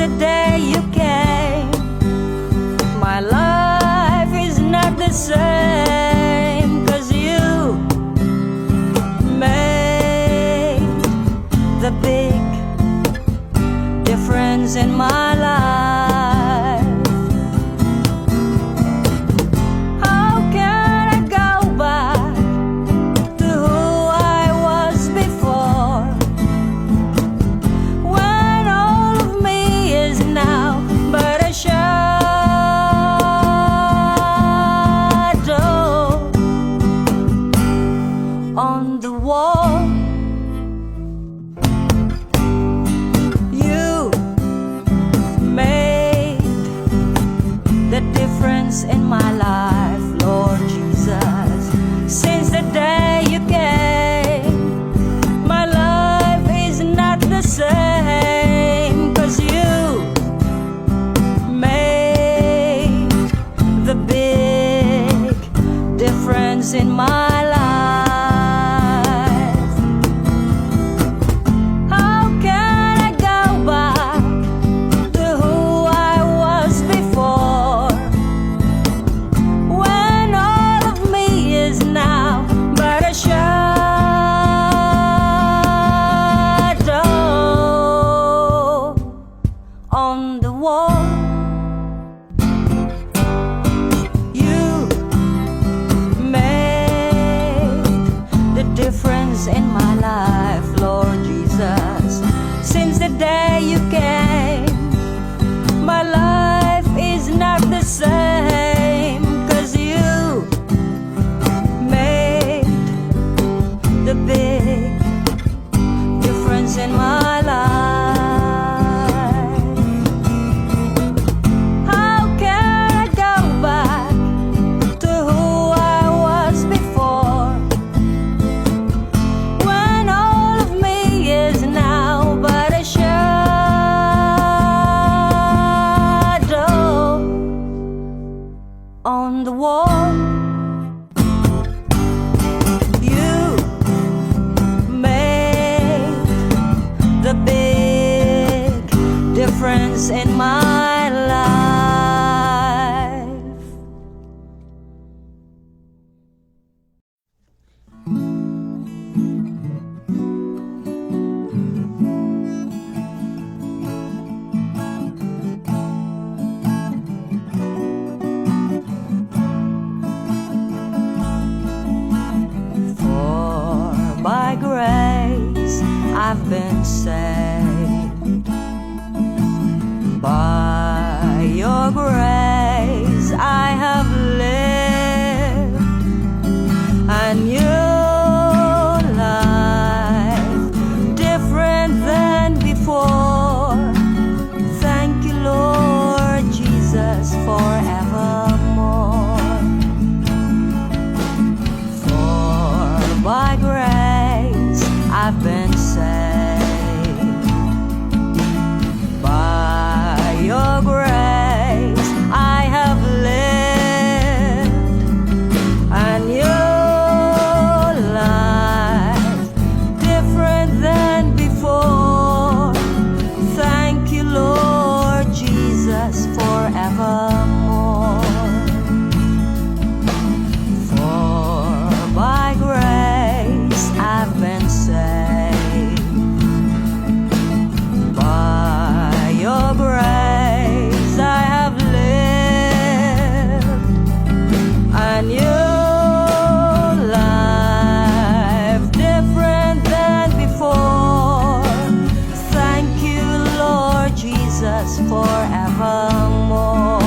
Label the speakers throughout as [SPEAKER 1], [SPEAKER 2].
[SPEAKER 1] the day you came, my life is not the same. 'Cause you made the big difference in my life. How can I go back to who I was before when all of me is now but a shadow on the wall? You made the difference in my life, Lord Jesus. Since the day you came, my life is not the same. 'Cause you made the big difference in my life. How can I go back to who I was before when all of me is now but a shadow on the wall? You made the difference in my life, Lord Jesus. Since the day you came, my life is not the same. 'Cause you made the big difference in my life. How can I go back to who I was before when all of me is now but a shadow on the wall? You made the big difference in my life. For by grace I've been saved. By your grace I have lived a new life, different than before. Thank you, Lord Jesus, forevermore. For by grace I've been saved. By your grace I have lived a new life, different than before. Thank you, Lord Jesus, forevermore. For by grace I've been saved. By your grace I have lived a new life, different than before. Thank you, Lord Jesus, forevermore.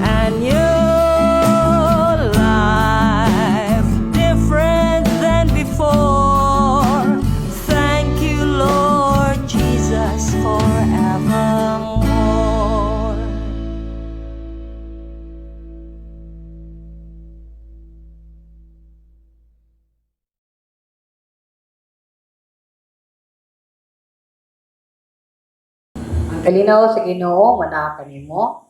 [SPEAKER 1] A new life, different than before. Thank you, Lord Jesus, forevermore.
[SPEAKER 2] Ang kalinaw sa Ginoo manaa kanimo.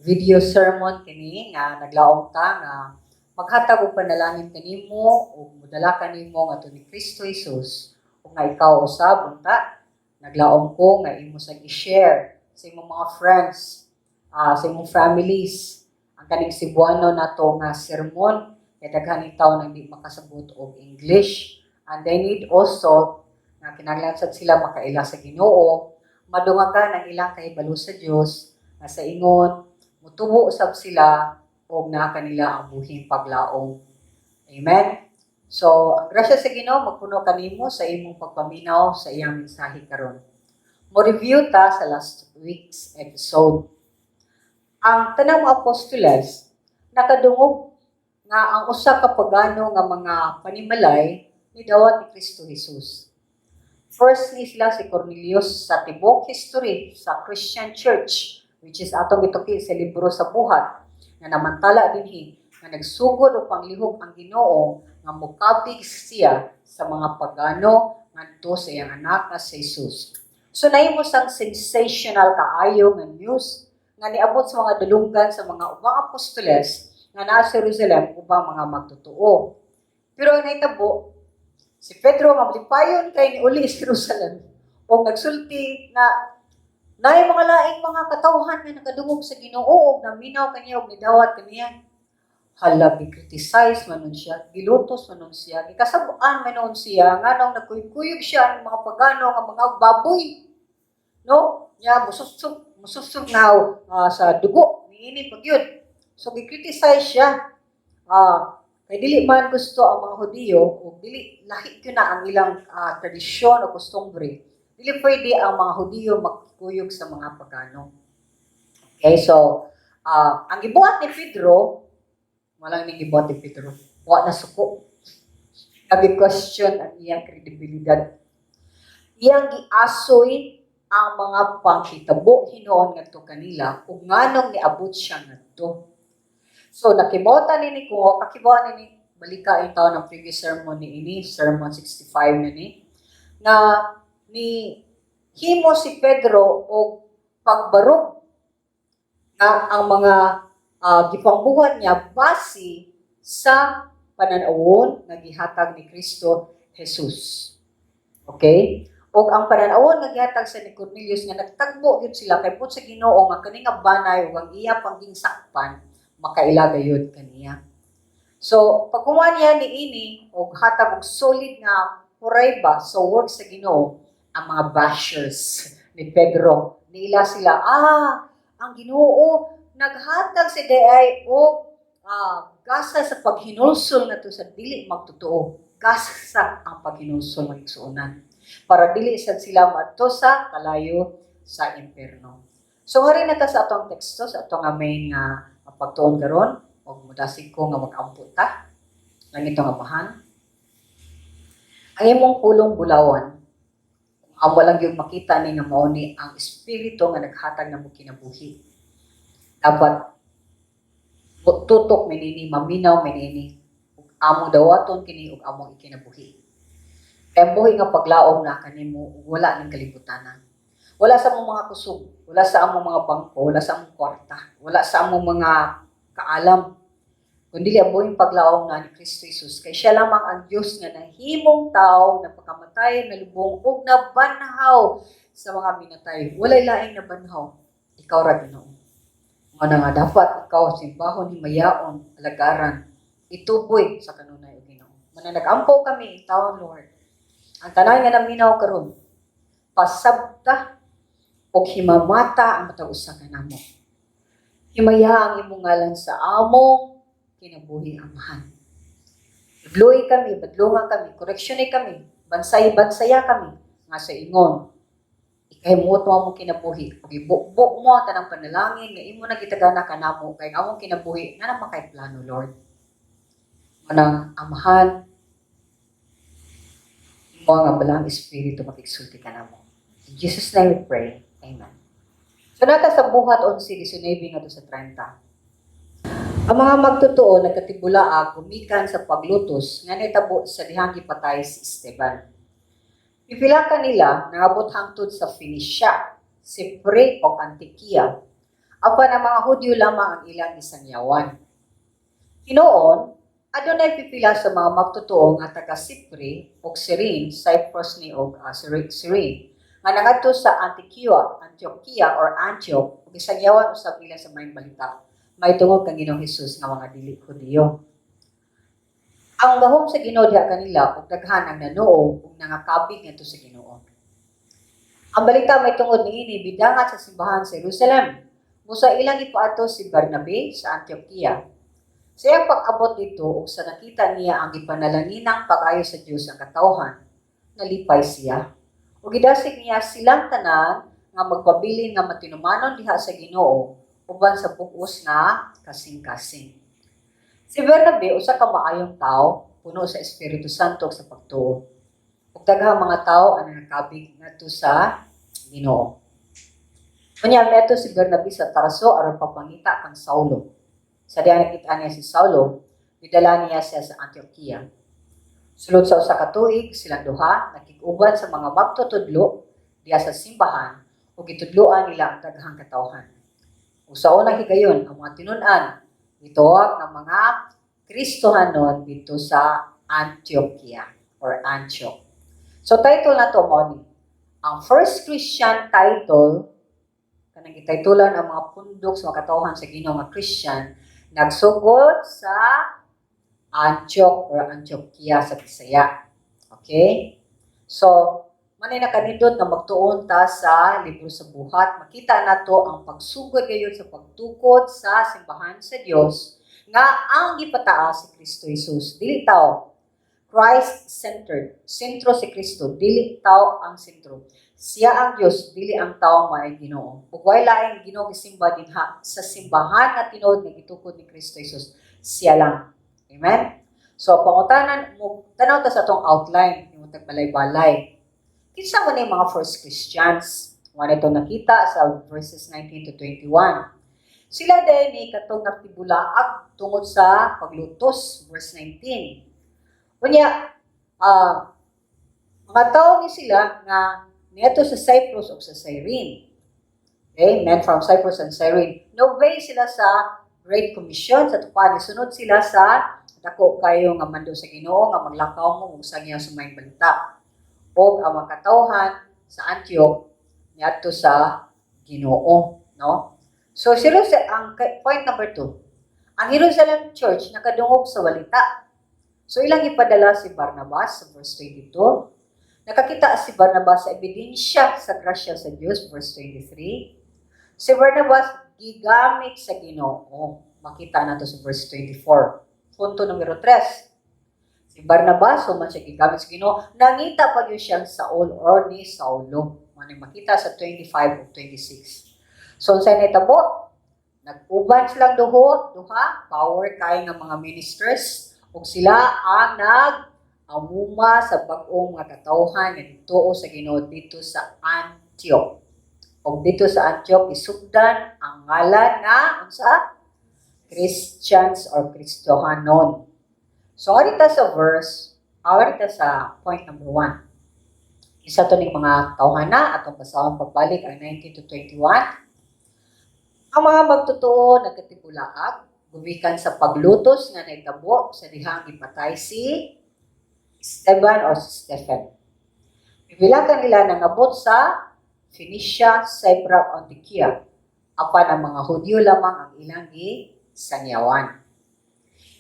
[SPEAKER 2] Video sermon kini nga naglaom ta nga maghatag og panalangin kanimo ug modala kanimo ngadto ni Kristo Jesus ug nga ikaw usab unta Naglaom ko nga imo sa i-share sa imong mga friends, sa imong families, ang kaning Cebuano nato nga sermon kay daghan ni tawo nang di makasabot og English and they need also nga kinahanglan sad sila makaila sa Ginoo, madungagan ang ilang kahibalo sa Dios nga sa ingon mutubo usab sila og naa kanila ang buhing paglaom. Amen. So, ang grasya sa Ginoo magpuno kanimo sa imong pagpaminaw sa iyang mensahe karon. Mo review ta sa last week's episode. Ang tanang mga apostoles nakadungog nga ang usa ka pagano nga mga panimalay nidawat ni Kristo Jesus. First ni sila si Cornelius sa tibok history sa Christian Church, which is atong gituki sa libro sa Buhat, nga namantala dinhi nga nagsugod upang lihok ang Ginoo nga mokabig siya sa mga pagano ngadto sa iyang anak nga si Jesus. So nahimo sang sensational kaayo nga news nga niabot sa mga dulunggan sa mga ubang apostoles nga naa sa Jerusalem, ubang mga magtotoo. Pero ang nahitabo, si Pedro nga malipayon kay niuli sa Jerusalem o nagsulti na naay mga laing mga katawhan nga nakadungog sa Ginoo ug naminaw kaniya ug nidawat kaniya. Hala, gi-criticize man nun siya, gilutos man nun siya, gikasab-an man nun siya, nganong nagkuyog-kuyog siya ng mga pagano nga mga baboy. No? Nya mususog, mususog nga sa dugo, niini pag yun. So gi-criticize siya. Kay dili man gusto ang mga Hudiyo o dili lahi gyud na ang ilang tradisyon o kostumbre. Dili pwede ang mga Hudiyo magkuyog sa mga pagano. Okay, so ang gibuhat ni Pedro, walang ni gibuhat ni Pedro. Wa na suko. Nagi-question ang iyang kredibilidad. Iyang giasoy ang mga panghitabo hinuon ngadto kanila ug nganong niabot siya ngadto. So nakibota ni ko, kakibuan ni balika ang taon ng previous sermon ni ini, sermon 65 na ni, na ni himo si Pedro og pagbarog nga ang mga gipangbuhat niya base sa pananawon nga gihatag ni Kristo Jesus. Okay? Og ang pananawon nga gihatag sa ni Cornelius nga nagtagbo gyud sila kay but sa Ginoo nga kani nga banay ug ang iya pangingsakpan makaila gayud kaniya. So, pagkuman niya ni ini og hatag og solid nga prueba sa work sa Ginoo, ang mga bashers ni Pedro, niila sila, ang Ginoo naghatag sa diay og gasa sa paghinulsol ngadto sa dili magtotoo. Gasa sa ang paghinulsol, mga igsuonan, para dili sad sila maadto sa kalayo sa impierno. So hari na ta sa atong teksto, sa atong main nga pagtuon karon, og mudasig ko nga mag-ampo ta. Langit nga Amahan, ang imong pulong bulawan, ang walang yung makita ni nga mao ni ang espiritu nga naghatag namo kinabuhi. Dapat tutok minini, maminaw minini, ug among dawaton kini ug among ikinabuhi. Kay ang buhi nga paglaom na kanimo ug wala ning kalibutanan. Wala sa among mga kusog, wala sa among mga bangko, wala sa among kwarta, wala sa among mga kaalam. Kundi ang buhing paglaom na ni Kristo Jesus. Kay siya lamang ang Diyos nga nahimong tao, napakamatay, nalubong, ug nabanhaw sa mga minatay. Walay laing nabanhaw. Ikaw ra, Ginoo. Mao na nga dapat ikaw simbahon, himayaon, alagaran, ituboy sa kanunay o Ginoo. Mao na nag-ampo kami, taon Lord. Ang tanan nga naminaw karon, pasabta og himamata ang matag usa kanamo. Himaya ang imong ngalan sa among kinabuhi, Amahan. Ibluoy kami, badlungan kami, koreksyon kami, bansay-bansaya kami, nga sa ingon, ikahimuot mo among kinabuhi, ug ibukbok mo ang tanang panalangin nga imo na gitagana kanamo, kay ang among kinabuhi, nga naman kay plano, Lord. Manang Amahan, imo ang balang Espiritu makigsulti kanamo. In Jesus' name we pray. Amen. So nata sa Buhat 11:19 ngadto sa 30. Ang mga magtotoo nagkatibulaa gumikan sa paglutos nga nitabo sa dihang gipatay si Esteban. Pipila kanila nangabot hangtod sa Phoenicia, Sipre ug Antioquia. Apan ang mga Hudyo lamang ang ilang gisangyawan. Hinuon, adunay pipila sa mga magtotoo nga taga Sipre ug Cyrene, Cyprus ni og Cyrene, Nga nangadto sa Antioquia or Antioch, ug gisangyawan usab nila sa maayong balita mahitungod kang Ginoong Hesus nga mga dili Hudiyo. Ang gahom sa Ginoo diha kanila ug daghan ang nanuo ug nangakabig ngadto sa Ginoo. Ang balita mahitungod niini bidangat sa simbahan sa Jerusalem. Busa ilang gipaadto si Bernabe sa Antioquia. Sa iyang pag-abot dito ug sa nakita niya ang gipanalanginang pag-ayo sa Dios ang katawhan, nalipay siya. Ug gidasig niya silang tanan nga magpabilin nga matinumanon diha sa Ginoo uban sa bug-os nga kasing-kasing. Si Bernabe usa ka maayong tawo, puno sa Espiritu Santo ug sa pagtuo. Ug daghang mga tawo ang nakabig ngadto sa Ginoo. Unya miadto si Bernabe sa Tarso aron pagpangita kang Saulo. Sa diha nakita niya si Saulo, gidala niya siya sa Antioquia. Sulod sa usa ka tuig, silang duha nakig-uban sa mga magtutudlo diha sa simbahan ug gitudloan nila ang daghang katawhan. Ug sa unang higayon, ang mga tinun-an gitawag ng mga Kristohanon dito sa Antioquia or Antioch. So title na to mao ni ang first Christian title, kanang gititulan ang mga pundok sa mga katawhan sa Ginoo nga Christian, nagsugod sa Antioch or Antioquia sa Bisaya. Okay? So, manay nakanindot nga magtuon ta sa libro sa Buhat, makita nato ang pagsugod gayon sa pagtukod sa simbahan sa Dios nga ang gipataas si Kristo Jesus, dili tao. Christ-centered. Sentro si Kristo, dili tao ang sentro. Siya ang Dios, dili ang tao maay Ginoo. Ug way laing Ginoo gisimba dinha sa simbahan nga tinuod nga gitukod ni Kristo Jesus. Siya lang. Amen? So, pangutanan mo, tanaw ta sa atong outline, yung tagbalay-balay. Kinsa man yung mga first Christians? Mao ito nakita sa verses 19 to 21. Sila din ni katong natibulaag tungod sa paglutos, verse 19. Unya, mga tao ni sila nga niadto sa Cyprus o sa Cyrene. Okay, men from Cyprus and Cyrene. No-obey sila sa Great Commission sa tupan. Sunod sila sa dako kayo nga mando sa Ginoo nga maglakaw mo ug sangyaw sa maayong balita. Og ang mga katawhan sa Antioch niadto sa Ginoo, no? So Jerusalem, ang point number 2. Ang Jerusalem Church nakadungog sa balita. So ilang ipadala si Barnabas sa verse 22. Nakakita si Barnabas sa ebidensya sa grasya sa Dios, verse 23. Si Barnabas gigamit sa Ginoo. Makita nato sa verse 24. Punto numero 3. Si Barnabas, human siya gigamit sa Ginoo, nangita pa gyud siyang Saul or ni Saulo. Mao makita sa 25 ug 26. So unsay nahitabo? Nag-uban silang duha, power kay nga mga ministers, ug sila ang nag amuma sa bag-ong mga katawhan nga nituo sa Ginoo dito sa Antioch. Ug dito sa Antioch isugdan ang ngalan nga unsa? Christians or Kristohanon. So arita sa verse, arita sa point number 1. Isa to ning mga tawhana atong basahon pagbalik ang 19 to 21. Ang mga magtotoo nagkatibulaag gumikan sa paglutos nga nahitabo sa dihang gipatay si Esteban o si Stephen. Pipila kanila nangabot sa Phoenicia, Cyprus, Antioquia. Apan ang mga Hudyo lamang ang ilang gisangyawan.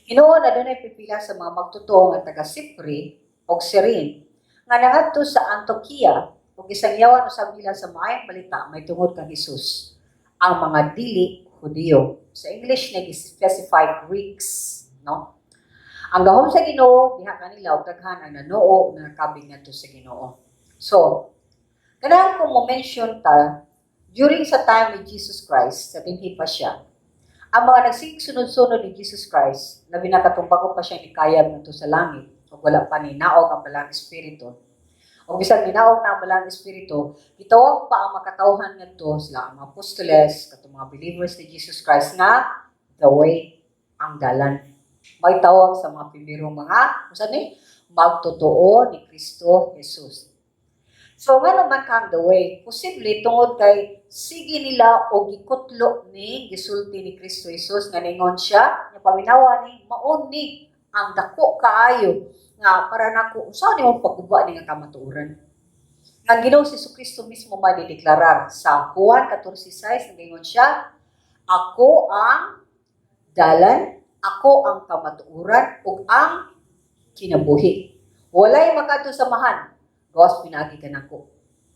[SPEAKER 2] Hinuon adunay pipila sa mga magtotoo nga taga Sipre o Cyrene nga nangadto sa Antioquia ug gisangyawan usab nila sa maayong balita mahitungod kang Hesus ang mga dili Hudiyo. Sa English nag-specify Greeks, no? Ang gahom sa Ginoo diha kanila ug daghan ang nanuo na nakabig ngadto sa Ginoo. So, ganahan ko mo mention ta during sa time ni Jesus Christ, sa dinhi pa siya. Ang mga nagsigsunod-sunod ni Jesus Christ, labi na katong bago pa siya nikayab ngadto sa langit, ug wala pa ni naog ang Balaang Espiritu. O bisan ninaog na ang Balaang Espiritu, gitawag pa ang makatawhan ngadto sila ang mga apostoles, katong mga believers ni Jesus Christ nga the way, ang dalan. May tawag sa mga primerong mga unsa ni magtotoo ni Kristo Jesus. So nga naman kang the way, posible tungod kay sige nila o gikutlo ni gisulti ni Kristo Jesus nga ningon siya nga paminawa ni mao ni ang dako kaayo nga para nako unsa ni mo pagguba ni nga kamatuoran. Nga ang Ginoo si Kristo mismo may dideklarar sa Juan 14:6, nagaingon siya, "Ako ang dalan, ako ang kamatuoran ug ang kinabuhi. Walay makadto sa Amahan gawas pinaagi kanako."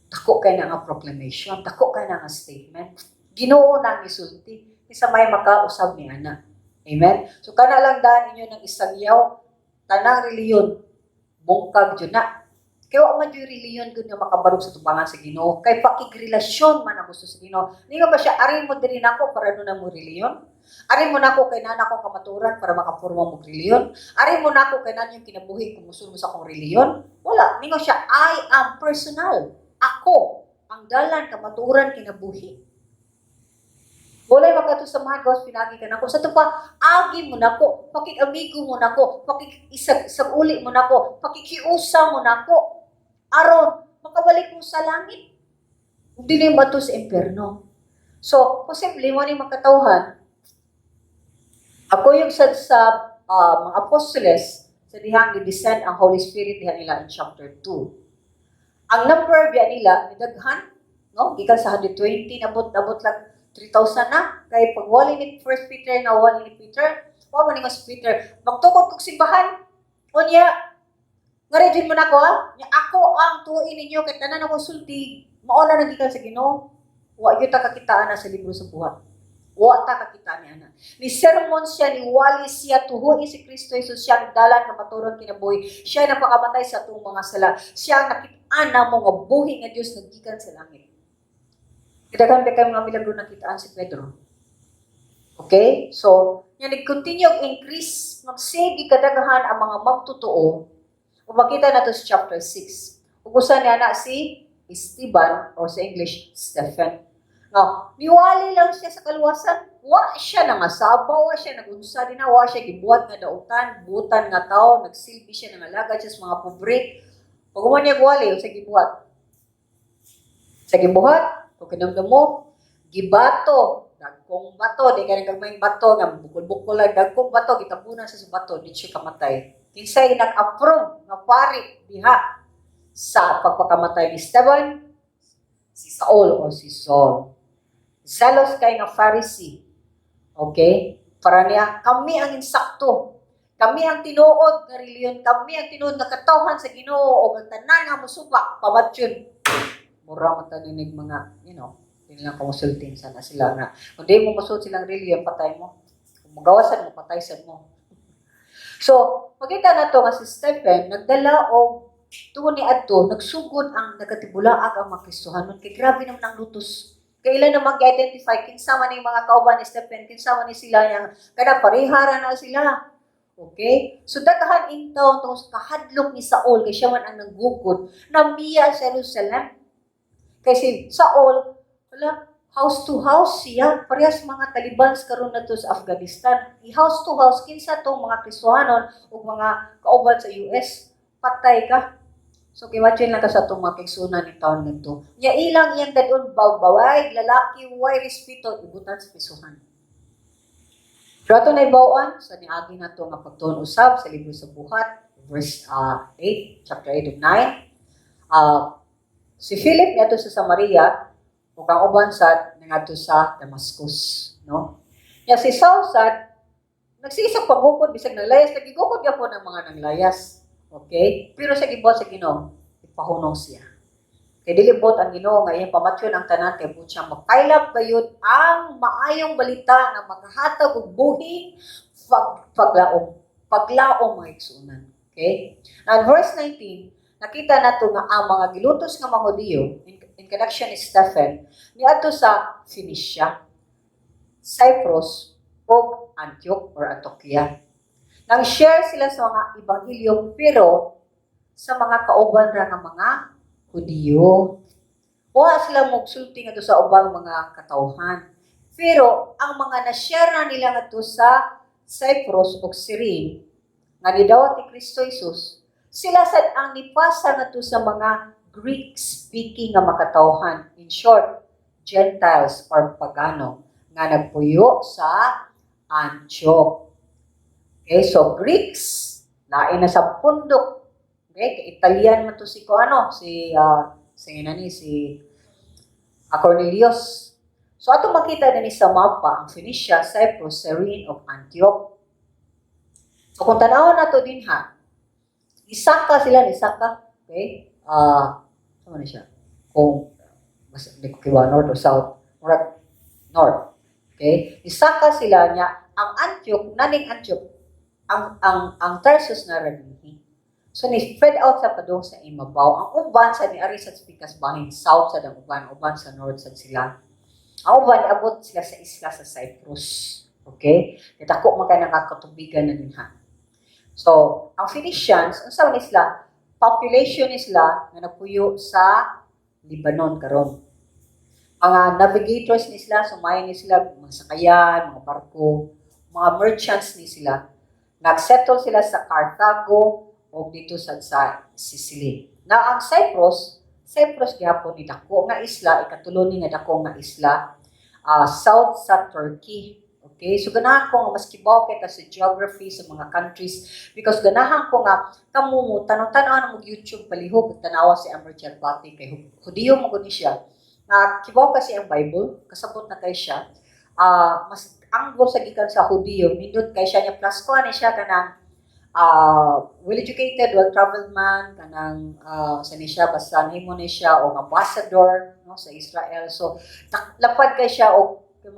[SPEAKER 2] Dako kay na nga proclamation, dako kay na nga statement. Ginoo na ang isulti, kinsa may makausab ni ana? Amen. So kana lang daan inyo ng isangyaw tanang reliyon, bungkag jud na. Kay wa man jud reliyon gud nga makabarog sa tubangan sa Ginoo. Kay pakigrelasyon man ang gusto sa Ginoo. Ningon ba siya, "Arin mo diri nako para duna mo reliyon? Arin mo nako kay naa nako kamatuoran para makaporma mo reliyon? Arin mo nako kay naa yung kinabuhi kung musulod mo sa akong reliyon?" Wala. Ningon siya, "I am personal. Ako ang dalan, kamatuoran, kinabuhi. Walay makadto sa Amahan gawas pinaagi kanako." Sa pa, agi mo nako, pakig-amigo mo nako, pakig-isag uli mo nako, pakikiusa mo nako aron makabalik mo sa langit. Ug dili maadto sa impyerno. So, posible mo ni makatawhan. Ako yung sa mga apostoles sa dihang gi-descend ang Holy Spirit diha nila in chapter 2. Ang number biya nila nidaghan, no? Gikan sa 120, nabot lang 3,000 na. Kay pagwali ni First Peter nga wali ni Peter, wa man si Peter, "Magtukod kog simbahan. Unya, nga jud mo nako ha? Nya ako ang tuoin ninyo kay tanan ako sulti mao na nagikan sa Ginoo." Wa gyud ta kakitaan na sa libro sa Buhat. Wa ta kakita ni ana. Ni sermon siya, ni wali siya, tuhoy si Kristo Jesus, siya ang dalan, kamatuoran, kinabuhi. Siya ang napakamatay sa atong mga sala. Siya ang nakitaan namo nga buhi nga Dios naggikan sa langit. Kidaghan pa kay mga milagro nakitaan si Pedro. Okay? So, nga nag-continue ang increase, magsige kadaghan ang mga magtotoo. Ug makita nato sa chapter 6. Ug usa niya na si Esteban or sa English, Stephen. Nga, niwali lang siya sa kaluwasan. Wa siya nangasaba, wa siya nagunsa din na, wa siya gibuhat nga dautan, butan nga tao, nagsilbi siya, nangalagad siya sa mga pobre. Pag human niya wali, sa gibuhat. Sa gibuhat, kung kinamdam mo, gibato, dagkong bato, di ka nagagmayng bato, nga bukol-bukol lang, dagkong bato, gitabunan siya sa bato, di siya kamatay. Kinsay nag-approve nga pari diha sa pagpakamatay ni Esteban? Si Saul o si Saul. Zealous kay nga Pharisee. Okay? Para niya, kami ang insakto. Kami ang tinuod nga reliyon, kami ang tinuod nga katawhan sa Ginoo o ang tanan nga musupak, pamatyon. Mura man taninig mga, yun lang kamusultin sana sila nga. Kung di mo musulot silang reliyon, patay mo. Kung magawasan mo, patay sad mo. So, makita na to nga si Stephen, nagdala og tungod ni adto, nagsugod ang nagatibulaag ang mga Kristohanon kay grabe naman ang lutos. Kailan naman gi-identify kinsa man yung mga kauban ni Stephen, kinsa man ni sila yang kada parehara na sila. Okay? So daghan intaw tungod sa kahadlok ni Saul kay siya man ang nanggugod, namiya sa Jerusalem. Kay si Saul, wala, house to house siya. Parehas mga Talibans karon na to sa Afghanistan. I house to house kinsa tong mga Kristohanon o mga kauban sa US, patay ka. So imagine lang ka sa atong mga kaigsuonan ni taon ngadto. Nya ilang iyang dadon baway, lalaki way respeto, ibutan sa pisuhan. Pero ato naibaw-an sa niagi nato nga pagtuon usab sa libro sa Buhat, verse 8, chapter 8 ug 9. Si Philip niadto sa Samaria ug ang uban sad nangadto sa Damascus, no? Nya si Saul sad nagsige sa paghukod bisag nanglayas, nagigukod gyapon ang mga nanglayas. Okay? Pero sa gibuhat sa Ginoo, ipahunong siya. Kay dili buot ang Ginoo nga iyang pamatyon ang tanan, kay buot siya makaylap gayud ang maayong balita nga makahatag og buhi paglaom, paglaom, mga igsuonan. Okay? And verse 19, nakita nato nga ang mga gilutos nga mga Hudiyo in connection ni Stephen niadto sa Phoenicia, Cyprus ug Antioch or Antioquia. Nang share sila sa mga ebanghelyo pero sa mga kauban ra nga mga Hudiyo. Wa sila mogsulti ngadto sa ubang mga katawhan. Pero ang mga na-share na nila ngadto sa Cyprus ug Cyrene nga nidawat ni Kristo Jesus, sila sad ang nipasa ngadto sa mga Greek speaking nga makatawhan. In short, Gentiles or pagano nga nagpuyo sa Antioch. Okay, so Greeks, lain na sa pundok. Okay, kay Italian man to si ko ano, si Sa ni si Cornelius. So ato makita dinhi sa mapa ang Phoenicia, Cyprus, Cyrene ug Antioch. So kung tan-awon nato dinha, isaka sila, isaka, okay? Ah, uh, na siya? Kung mas di ko kiwa north or south, murag north. Okay? Isaka sila niya ang Antioch, naning Antioch, ang Tarsus na ra dinhi. So ni spread out sa padung sa imabaw. Ang uban sa ni ari sa pikas bahin south sa ang uban, uban sa north sa sila. Ang uban abot sila sa isla sa Cyprus. Okay? Dako man kay nakakatubigan na dinha. So, ang Phoenicians, unsa man sila? Population ni sila nga nagpuyo sa Lebanon karon. Mga navigators ni sila, sumayon ni sila mga sakayan, mga barko, mga merchants ni sila. Nagsettle sila sa Carthago o dito sa Sicily. Na ang Cyprus, Cyprus gihapon ni dako nga isla, ikatulo ni nga dako nga isla, south sa Turkey. Okay? So ganahan ko nga mas kibaw kita sa geography sa mga countries because ganahan ko nga kamo mo tan-aw na mo YouTube palihog tanawa si Amr Charbati kay Hudiyo mo guni siya. Nga kibaw kasi ang Bible, kasabot na kay siya. Mas anggol sa gikan sa Hudiyo, nindot kay siya niya, plus ko ani siya kanang well-educated, well-traveled man, kanang sa ni siya basta nahimo ni siya og ambassador, no, sa Israel. So lapad kay siya og kung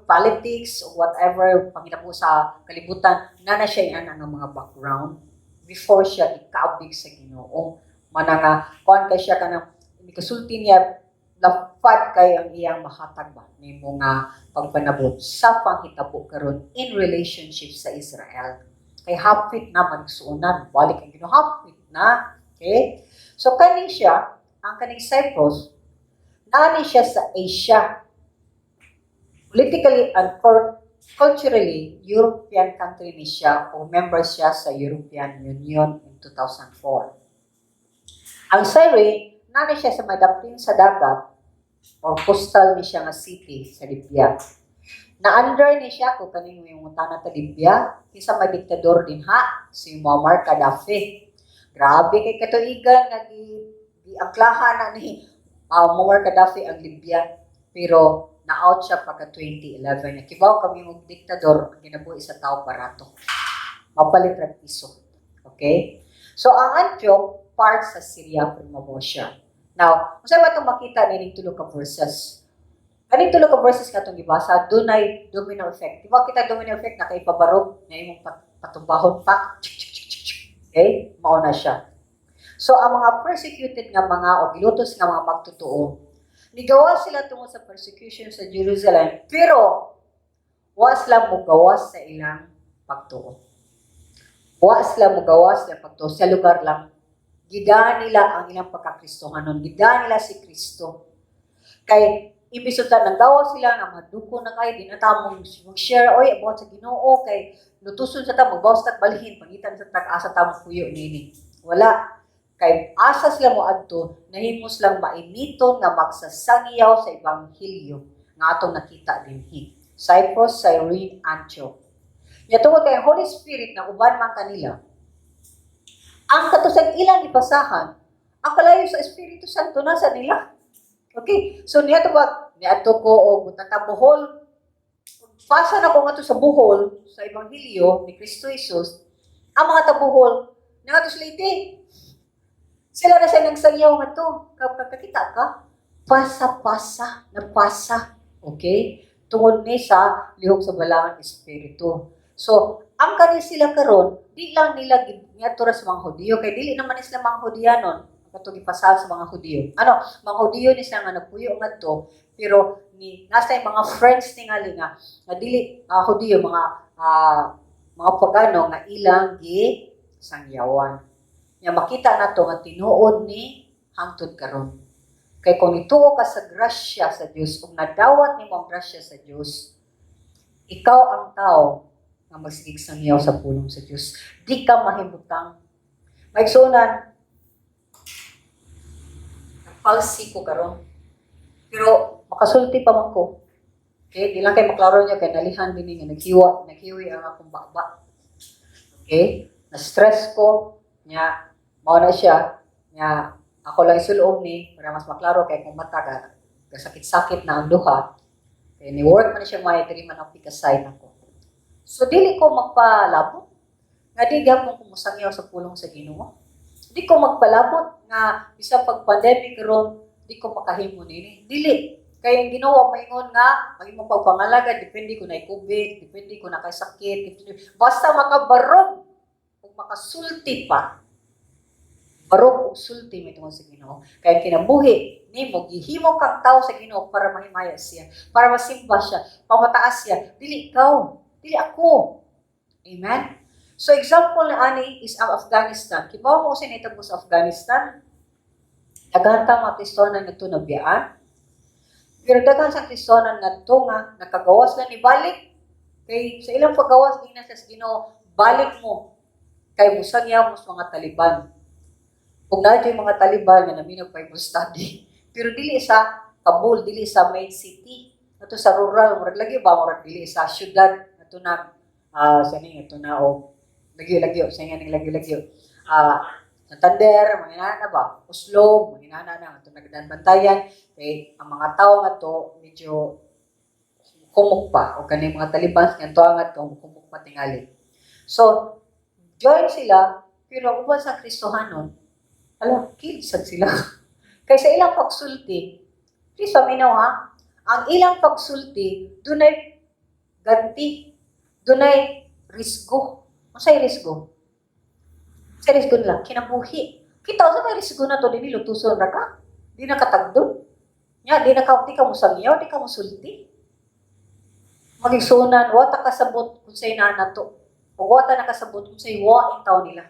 [SPEAKER 2] politics o whatever pangitabo sa kalibutan na siya yan ang mga background before siya ikaabig sa Ginoo. Mana nga kuan kay siya kanang kasulti niya, lapad kay ang iyang mahatag ba nimo nga pagpanabot sa panghitabo karon in relationship sa Israel. Kay hapit na magsuonan, balik ang Ginoo, hapit na. Okay? So kani siya, ang kaning Cyprus, naani siya sa Asia. Politically and culturally, European country ni siya o member siya sa European Union in 2004. Ang Cyrene, naani siya sa may sa dagat or coastal ni siya nga city sa Libya. Na under ni siya kung kaning may mutana ta Libya, kinsa may diktador din ha, si Muammar Gaddafi. Grabe kay katuigan nga gi giangklahan na ni Muammar Gaddafi ang Libya, pero na-out siya pagka 2011. Kibaw kami mong diktador, ang ginabuhi sa tao barato. Mapalit ra piso. Okay? So ang Antioch, part sa Syria Prima siya. Now, unsay ba itong makita nining tulo ka verses? Kaning tulo ka verses katong gibasa, dunay domino effect. Di ba kita domino effect na kay pabarog na imong patumbahon pa? Okay? Mao na siya. So ang mga persecuted nga mga o gilutos nga mga magtotoo, nigawa sila tungod sa persecution sa Jerusalem, pero wa sila mogawas sa ilang pagtuo. Wa sila mogawas sa ilang pagtuo sa lugar lang. Gida nila ang ilang pagkakristohanon. Gida nila si Kristo. Kay imbis ta nanggawa sila nga maduko na kay di na ta mong mag-share oy about sa Ginoo kay lutuson sa ta, magbawas tag balhin, pangitan sa tag asa ta mo puyo nini. Wala, kay asa sila mo adto, nahimo silang mainiton nga magsasangyaw sa ebanghelyo nga atong nakita dinhi. Cyprus, Cyrene, Antioch. Nya tungod kay Holy Spirit na uban man kanila, ang katusang ilang ipasahan, ang kalayo sa Espiritu Santo nasa nila. Okay? So niya to ba, niadto ko og tata Bohol. Pasa na ko ngadto sa Bohol sa ebanghelyo ni Kristo Jesus. Ang mga tabuhol nangadto sa Leyte. Sila na sa nagsangyaw ngadto. Kakakita ka? Pasa-pasa, napasa. Okay? Tungod ni sa lihok sa Balaang Espiritu. So, ang kani sila karon, di lang nila ngadto ra sa mga Hudiyo kay dili naman ni sila mga Hudiyanon katong ipasal sa mga Hudiyo. Ano, mga Hudiyo ni sila nga nagpuyo ngadto, pero ni nasa yung mga friends tingali nga nga dili Hudiyo, mga pagano nga ilang gi sangyawan. Nya makita nato nga tinuod ni hangtod karon. Kay kung nituo ka sa grasya sa Dios ug nadawat nimo ang grasya sa Dios, ikaw ang tao nga magsigig sangyaw sa pulong sa Dios. Di ka mahimutang. Maigsuonan, nagpalsi ko karon. Pero makasulti pa man ko. Okay, di lang kay maklaro niya kay nalihan din nga naghiwa, naghiwi ang akong baba. Okay? Na-stress ko nya, mao na siya nya. Ako lang isulob ni para mas maklaro kay kung mata ka kasakit-sakit na ang duha. Kay ni work man siya may diri man ang pikasay nako. So dili ko magpalabot nga di gihapon ko mosangyaw sa pulong sa Ginoo. Di ko magpalabot nga bisan pag pandemic ron di ko makahimo nini. Dili kay ang Ginoo maingon nga ang imong pagpangalaga depende kung naay COVID, depende kung nakay sakit, depende, basta makabarog ug makasulti pa, barog ug sulti may tungod sa Ginoo. Kay ang kinabuhi nimo gihimo kang tao sa Ginoo para mahimaya siya, para masimba siya, pamataas siya. Dili ikaw, dili ako. Amen. So example na ani is ang Afghanistan. Kibaw mo sa nitabo sa Afghanistan? Daghan ta mga Kristohanan nga nabiyaan. Pero daghan sa Kristohanan ngadto nga nakagawas na ni balik. Kay sa ilang paggawas giingnan sa Ginoo, balik mo kay musangyaw mo sa mga Taliban. Kung naa yung mga Taliban nga naminaw Bible study. Pero dili sa Kabul, dili sa main city. Ato sa rural, murag lagi ba, murag dili sa syudad ato na sa ning ato na o lagyo-lagyo, sa nga ning lagyo-lagyo. Santander, mga inana ba? Oslo, mga inana na ato nagdan bantayan kay ang mga tawo nga to medyo kumok pa o kaning mga Taliban nga to nga to kumok pa tingali. So join sila, pero ang uban sa Kristohanon, ala, kill sad sila. Kay sa ilang pagsulti, please paminaw ha, ang ilang pagsulti, dunay ganti, dunay risgo. Unsay risgo? Sa risgo nila, kinabuhi. Kita sa may risgo na to, di lutuson ra ka. Di na katagdon. Nya, di na ka, di ka musangyaw, di ka musulti. Magigsunan, wa ta kasabot kung sa'y na to. O wa ta nakasabot kung sa'y wa in taon nila.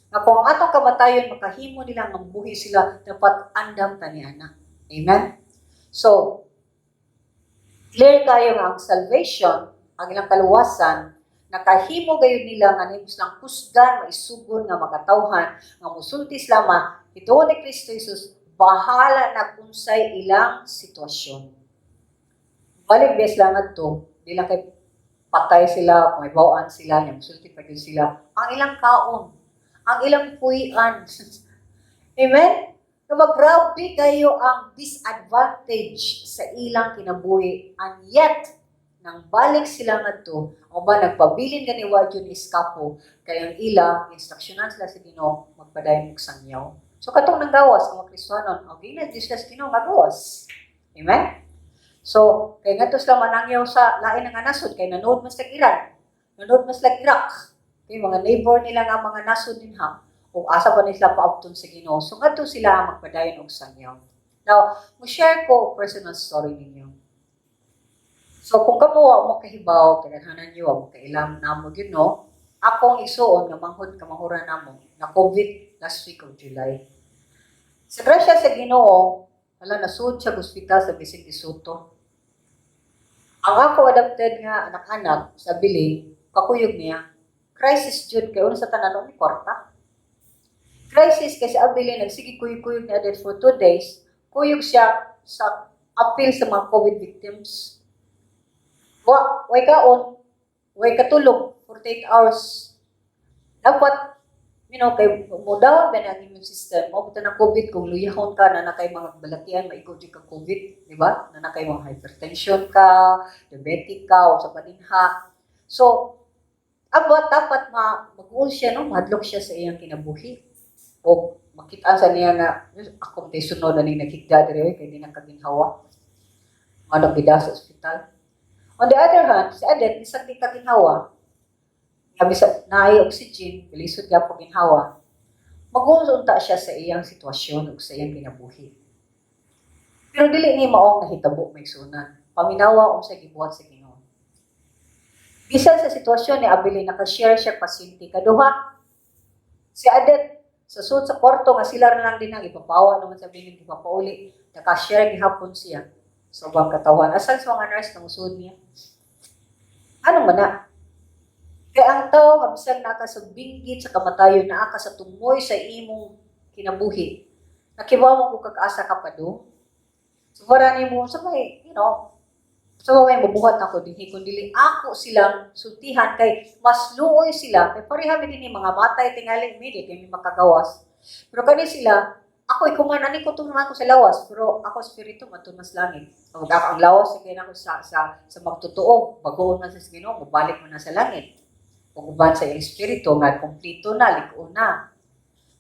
[SPEAKER 2] Nga kung ang atong kamatayon, makahimo nila nga buhi sila, dapat andam ta niana. Amen? So, clear kayo nga ang salvation, ang ilang kaluwasan, nakahimo gayud nila nga nimo silang kusgan, maisugon nga makatawhan, nga musulti sila ma, ito ni Kristo Jesus, bahala na kunsay ilang sitwasyon. Balik bes lang adto, di lang kay patay sila, kung may bawaan sila, nya musulti pa gyud sila. Ang ilang kaon, ang ilang puy-an. Amen? Kaya grabe kayo ang disadvantage sa ilang kinabuhi. And yet, nang balik sila ngadto, o ba nagpabilin gani wa jud ni eskapo, kay ang ila instruksyonan sila sa Ginoo magpadayon og sangyaw. So katong nanggawas ang mga Kristohanon, og giingnan sila sa Ginoo nga gawas. Amen? So, kay ngadto sila manangyaw sa lain nga nasod, kay nanood man sila Iran, nanood man sila Iraq, kay mga neighbor nila nga mga nasod dinha, o asa pa nila paabton sa Ginoo. So ngadto sila magpadayon og sangyaw. Now, mo share ko og personal story ninyo. So kung kamo wa mo kahibaw, kadaghanan niyo wa mo kailam namo gyud, no. Akong igsuon nga manghod kamanghuran namo na COVID last week of July. Sa grasya sa Ginoo, wala nasud siya sa ospital sa Vicente Sotto. Ang ako adopted nga anak-anak sa Bilin, kakuyog niya. Crisis jud kay una sa tanan ni kwarta. Crisis kasi Abilin nagsige kuyog-kuyog niya for 2 days, kuyog siya sa appeal sa mga COVID victims. Wa, way kaon, way katulog, 48 hours. Dapat, kay mo down ba na ang immune system, mo na COVID kung luyahon ka na kay mga balatian, maigo jud ka COVID, di ba? Na kay mga hypertension ka, diabetic ka, o sa paninha. So, aba, dapat ma mag siya, no? Mahadlok siya sa iyang kinabuhi. O makita sa niya nga, ako tay sunod na ning naghigda diri kay di na kaginhawa. Ano bida sa ospital. On the other hand, si Adet, bisag di kaginhawa, nga bisag naay oxygen, lisod gyapon ginhawa, mag unta siya sa iyang sitwasyon ug sa iyang kinabuhi. Pero dili ni maong nahitabo, may sunan. Paminawa unsay gibuhat sa Ginoo. Bisan sa sitwasyon ni Abilin, naka-share siya pasyente kaduha. Si Adet sa sud sa kwarto nga sila na lang din ang ipapawa naman sa bilin ipapauli, naka-share gihapon siya sa ubang katawan. Asan sa mga nurse na musud niya? Ano man na? Kaya ang tao nga bisag naa ka sa binggit sa kamatayon, naa ka sa tumoy sa imong kinabuhi, nakibaw mo kung kag-asa ka pa do. So para nimo sa may, sa may mabuhat nako dinhi kun dili ako silang sultihan kay mas luoy sila kay pareha mi dinhi mga matay tingali mi di kay mi makagawas. Pero kani sila Ako ikuman ani ko naman ko sa lawas, pero ako espiritu matud mas langit. Ang ang lawas sige nako sa magtotoo, bagoon man sa Ginoo, mobalik man na sa langit. Ug uban sa iyang espiritu nga kompleto na, lig-on na.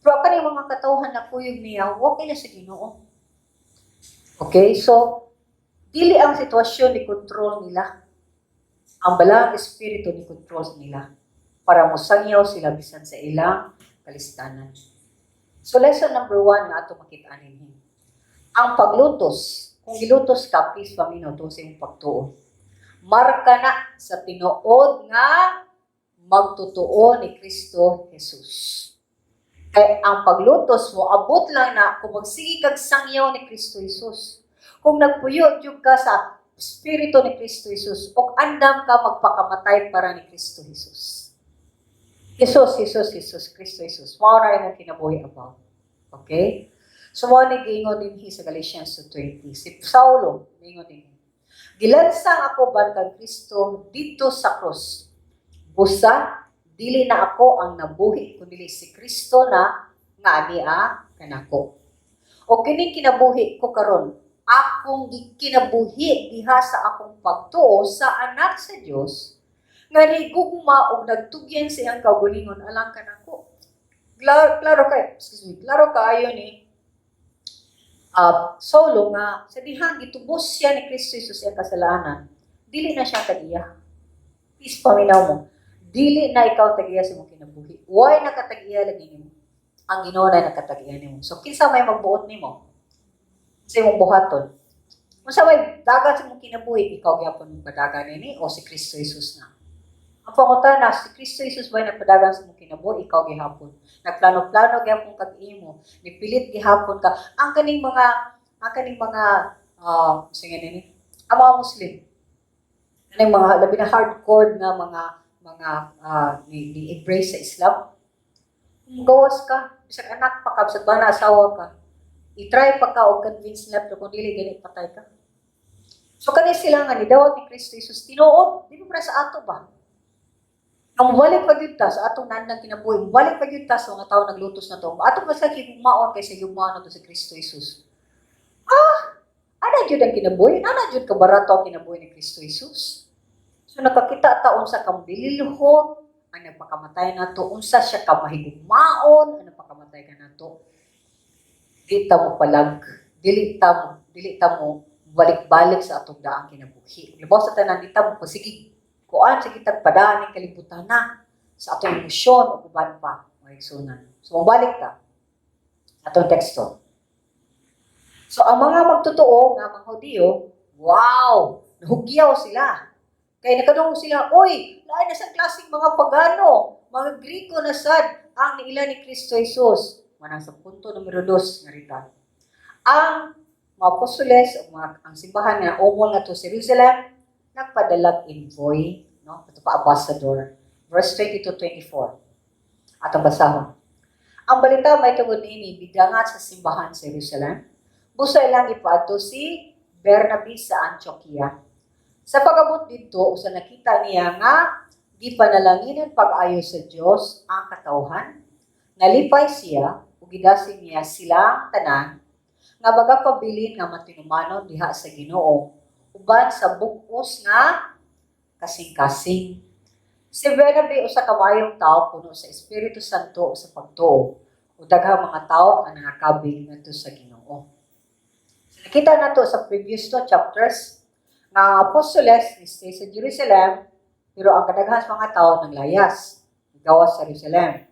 [SPEAKER 2] Pero ang mga katawhan na kuyog niya, okay na sa Ginoo. Okay, so dili ang sitwasyon ni control nila. Ang Balaang Espiritu ni control nila para mosangyaw sila bisan sa ilang kalistanan. So lesson number 1 nga ato makita ninyo. Ang paglutos, kung gilutos ka, please paminaw to sa imong pagtuo. Marka na sa tinuod nga magtotoo ni Kristo Jesus. Kay ang paglutos mo, abot lang na kung magsige kag sangyaw ni Kristo Jesus. Kung nagpuyo jud ka sa Espiritu ni Kristo Jesus, o andam ka magpakamatay para ni Kristo Jesus. Jesus, Jesus, Jesus, Kristo Jesus. Mao na imong kinabuhi about. Okay? So, mao ni giingon dinhi sa Galatians 2:20. Si Saulo, giingon dinhi. "Gilansang ako ban kang Kristo didto sa krus. Busa, dili na ako ang nabuhi, kundi si Kristo na nga ania kanako. O kining kinabuhi ko karon, akong gikinabuhi diha sa akong pagtuo sa Anak sa Dios nga nigugma og nagtugyan sa iyang kaugalingon alang kanako." Klaro, klaro kay, excuse me, klaro kaayo ni Saulo nga sa dihang gitubos siya ni Kristo Jesus iyang kasalanan, dili na siya tag-iya. Please paminaw mo. Dili na ikaw tag-iya sa imong kinabuhi. Way nakatag-iya lagi nimo. Ang Ginoo na nakatag-iya nimo. So kinsa may magbuot nimo sa imong buhaton? Unsa may dagan sa imong kinabuhi, ikaw gyapon mo padagan nini o si Kristo Jesus na? Ang pangutana, si Kristo Jesus ba nagpadagan sa imong kinabuhi, ikaw gihapon? Nagplano-plano gihapon kag imo, nipilit gihapon ka. Ang kaning mga sige nini, ang mga Muslim, kaning mga labi na hardcore nga mga ni embrace sa Islam. Kung gawas ka, bisag anak pa ka, bisag bana asawa ka, i-try pa ka og convince nila, pero kung dili gani, patay ka. So kani sila nga nidawat ni Kristo Jesus tinuod, di ba para sa ato ba? Ang mubalik pa gyud ta sa atong nandang kinabuhi, mubalik pa gyud ta sa mga tawo naglutos na to. Ato pa sa higugmaon kaysa higugmaon nato si Kristo Jesus. Ah, ana gyud ang kinabuhi, ana gyud kabarato ang kinabuhi ni Kristo Jesus. So nakakita ta unsa ka bililhon ang nagpakamatay nato, unsa siya ka mahigugmaon ang nagpakamatay ka nato. Di ta mo palag, dili ta mo balik-balik sa atong daang kinabuhi. Labaw sa tanan, di ta mo pasige kuan sige tag padaan ning kalibutan na sa atong emosyon o uban pa, mga igsunan. So mabalik ta atong teksto. So ang mga magtotoo nga mga Hudiyo, wow, nahugyaw sila. Kay nakadungog sila, "Oy, lain na sa klaseng mga pagano, mga Griko na sad ang niila ni Kristo Jesus." Manang sa punto numero 2 nga rita. Ang mga apostoles o mga, ang simbahan nga umol nga to sa Jerusalem, nagpadalag envoy, no? Ito pa ambassador. Verse 22-24. Atong basahon. Ang balita may tungod niini bidangat sa simbahan sa Jerusalem. Busa ilang ipaadto si Bernabe sa Antioquia. Sa pag-abot didto, usa nakita niya nga gipanalanginan pag-ayo sa Dios ang katawhan. Nalipay siya ug gidasig niya silang tanan nga magapabilin nga matinumanon diha sa Ginoo uban sa bug-os nga kasing-kasing. Si Bernabe usa ka maayong tawo, puno sa Espiritu Santo ug sa pagtuo, ug daghang mga tawo ang nangakabig ngadto sa Ginoo. So, nakita nato sa previous two chapters nga ang apostoles ni stay sa Jerusalem, pero ang kadaghan sa mga tao nang layas gawas sa Jerusalem.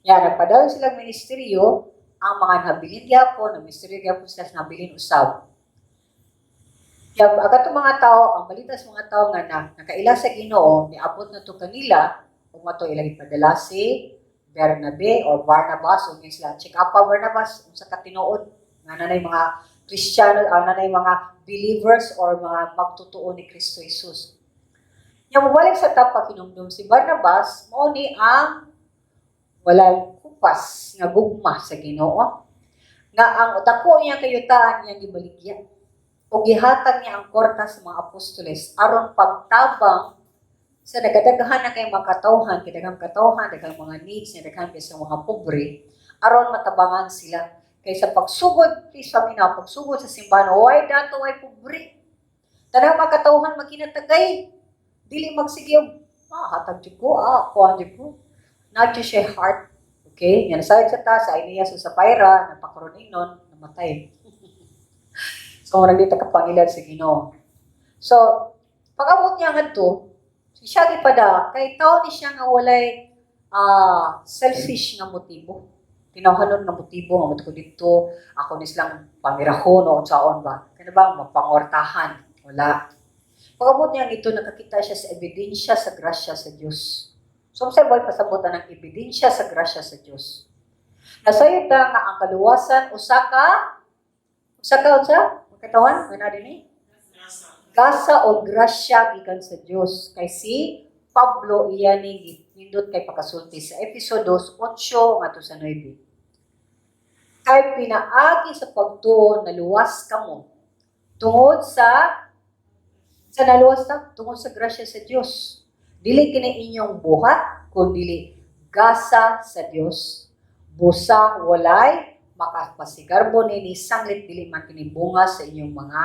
[SPEAKER 2] Ya, nagpadayon silang ministeryo, ang mga nabilin gyapon, ang misteryo gyapon sila sa nabilin usab. Ya, ang katong mga tao, ang balita sa mga tao nga na nakaila sa Ginoo, niabot na to kanila, ug mato ilang ipadala si Bernabe or Barnabas, ug sila check up pa Barnabas unsa ka tinuod nga nanay mga Kristiyano, ang nanay mga believers or mga magtotoo ni Kristo Jesus. Nya mobalik sa tapa kinumdum si Barnabas, mao ni ang walay kupas nga gugma sa Ginoo. Nga ang dako niya kayutaan niyang gibaligya. O gihatag niya ang kwarta sa mga apostoles aron pagtabang sa nagadaghan na kay mga katawhan, kay daghang katawhan, daghang mga needs, niya daghan kay sa mga pobre, aron matabangan sila. Kay sa pagsugod, please paminaw, pagsugod sa simbahan, way dato, way pobre. Tanang makatawhan magkinatagay. Dili magsige og, "Ah, hatag jud ko, ah, kuan jud ko." Not just siya heart. Okay? Nga nasayod sa ta, sa Aeneas ug Sapphira, napakaroon nun, namatay. So, murag di ta kapangilad sa Ginoo. So, pag-abot niya ngadto, siya gipada, kay tao ni siya nga walay selfish nga motibo. Tinawhanon nga motibo nga mo dito, ako ni silang pamirahon o unsaon ba. Kana ba mapangortahan? Wala. Pag-abot niya ito, nakakita siya sa ebidensya sa grasya sa Dios. So, sa boy pasabutan ng ebidensya sa grasya sa Dios. Nasayod ta nga ang kaluwasan usa ka unsa? Makatawan nga na dinhi? Gasa o grasya gikan sa Dios. Kay si Pablo iya ni nindot kay pakasulti sa Efeso 2:8 ngadto sa 9. Kay pinaagi sa pagtuo naluwas kamo tungod sa naluwas ta tungod sa grasya sa Dios. Dili kini inyong buhat kun dili gasa sa Dios. Busa walay makapasigarbo nini, sanglit dili man kini bunga sa inyong mga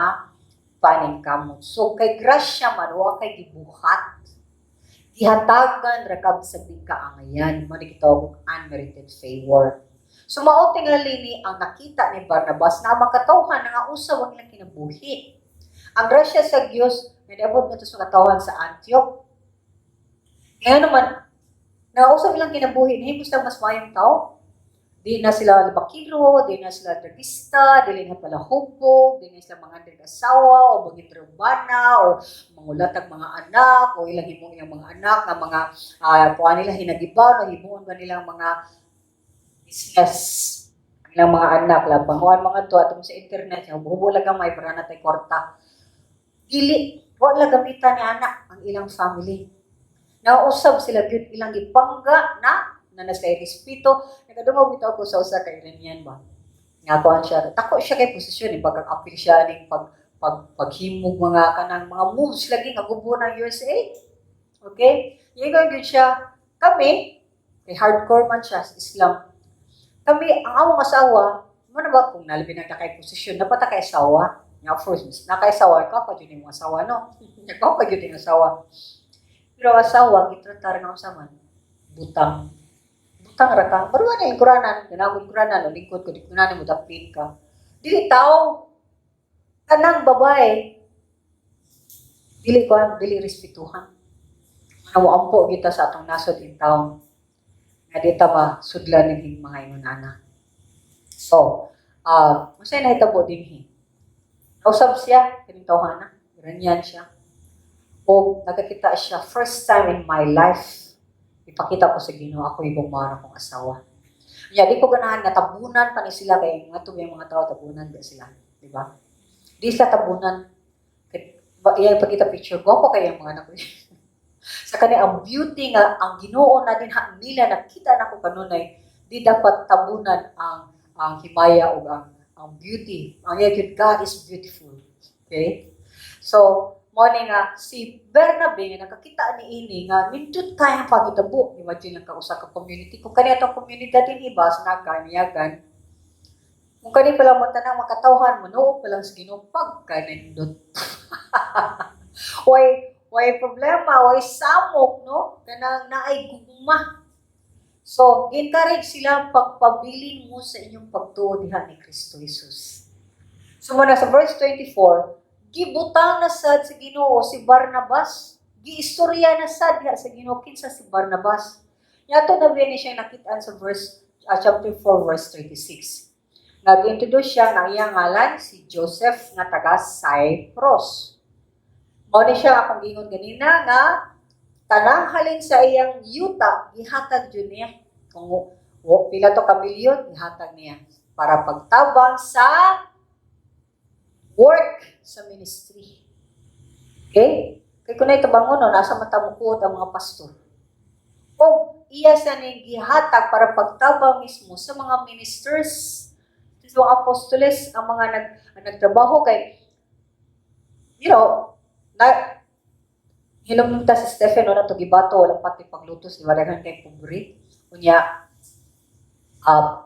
[SPEAKER 2] paningkamot. So kay grasya man, wa kay gibuhat. Gihatagan ra ka sa di kaangayan, mao ni gitawag og unmerited favor. So mao tingali ni ang nakita ni Barnabas na ang makatawhan nga usab ang ilang kinabuhi. Ang grasya sa Dios nga niabot ngadto sa katawhan sa Antioch. Ngayon naman, nausab ilang kinabuhi, nahimo sila mas maayong tao. Di na sila bakiro, di na sila dragista, dili na palahubog, di na sila mga asawa o baging urbana o mangulatag mga anak o ilang himong ilang mga anak nga mga kuha nila hinagibaw, nahimuon ba nilang mga business ang ilang mga anak labanguan mga to atong sa internet, hubo lang gamay para na tay kwarta. Dili, wala gamitan ni anak ang ilang family. Nausab sila gyud, ilang gipangga na na nasa respeto. Nakadungog bitaw ko sa usa ka Iranian ba. Nga kuan siya, tako siya kay posisyon eh, pag apil siya ning pag pag paghimog mga kanang mga moves lagi nga gubo ng USA. Okay? Ingon gyud siya, kami kay hardcore man siya sa Islam. Kami ang among asawa, mo na ba kung nalabi na kay posisyon, dapat kay asawa. Nga of course, nakasawa ka pa jud imong asawa, no? Ikaw pa jud imong asawa. Pero ang asawa gitratar nga unsa man? Butang. Butang ra ka. Pero wala yung kuranan, ganang kuranan, o lingkod ko, di ko na mo dapin ka. Dili tao. Kanang babae, dili ko dili respetuhan. Nga mo ampo kita sa atong nasod in town. Nga di ta masudlan ning mga ingon ana. So, unsay nahitabo dinhi? Nausab siya kining tawhana, Iranian siya. O nakakita siya, "First time in my life, ipakita ko sa Ginoo ako ibang mga akong asawa." Nya di ko ganahan nga tabunan pa ni sila kay nga yung mga tao tabunan ba sila, di ba? Di sila tabunan. Kay ba iya ipakita picture, gwapo kay ang mga anak ko. Sa kani ang beauty nga ang Ginoo na din ha, nila nakita nako kanunay, di dapat tabunan ang himaya o ang beauty. Ang iya gyud, God is beautiful. Okay? So, mo ni nga si Bernabe nga nakakita ni ini nga nindot kay ang pagitabo. Imagine lang ka usa ka community. Kung kani atong komunidad din iba sa Naga, Miyagan, kung kani pa lang mo tanang makatawhan mo pa lang sa Ginoo pagka nindot. Way problema, way samok, no? Kanang naay gugma. So, encourage sila, pagpabilin mo sa inyong pagtuo diha ni Kristo Jesus. So, muna sa verse 24, gibutang na sad sa Ginoo si Barnabas. Giistorya na sad diha sa Ginoo kinsa si Barnabas. Yato na biya ni siya nakitaan sa verse chapter 4 verse 36. Nag-introduce siya nga iyang ngalan si Joseph nga taga Cyprus. Mao ni siya akong giingon ganina nga tanang halin sa iyang yuta gihatag jud niya. Kung pila to ka milyon gihatag niya para pagtabang sa work sa ministry. Okay? Kay kung tabangon no, nasa mata mukuot ang mga pastor. O iya sa ning gihatag para pagtabang mismo sa mga ministers, sa mga apostoles, ang mga ang nagtrabaho kay na hinumta si Stephen no na to gibato, wala pati paglutos, di ba, daghan kay pobre. Unya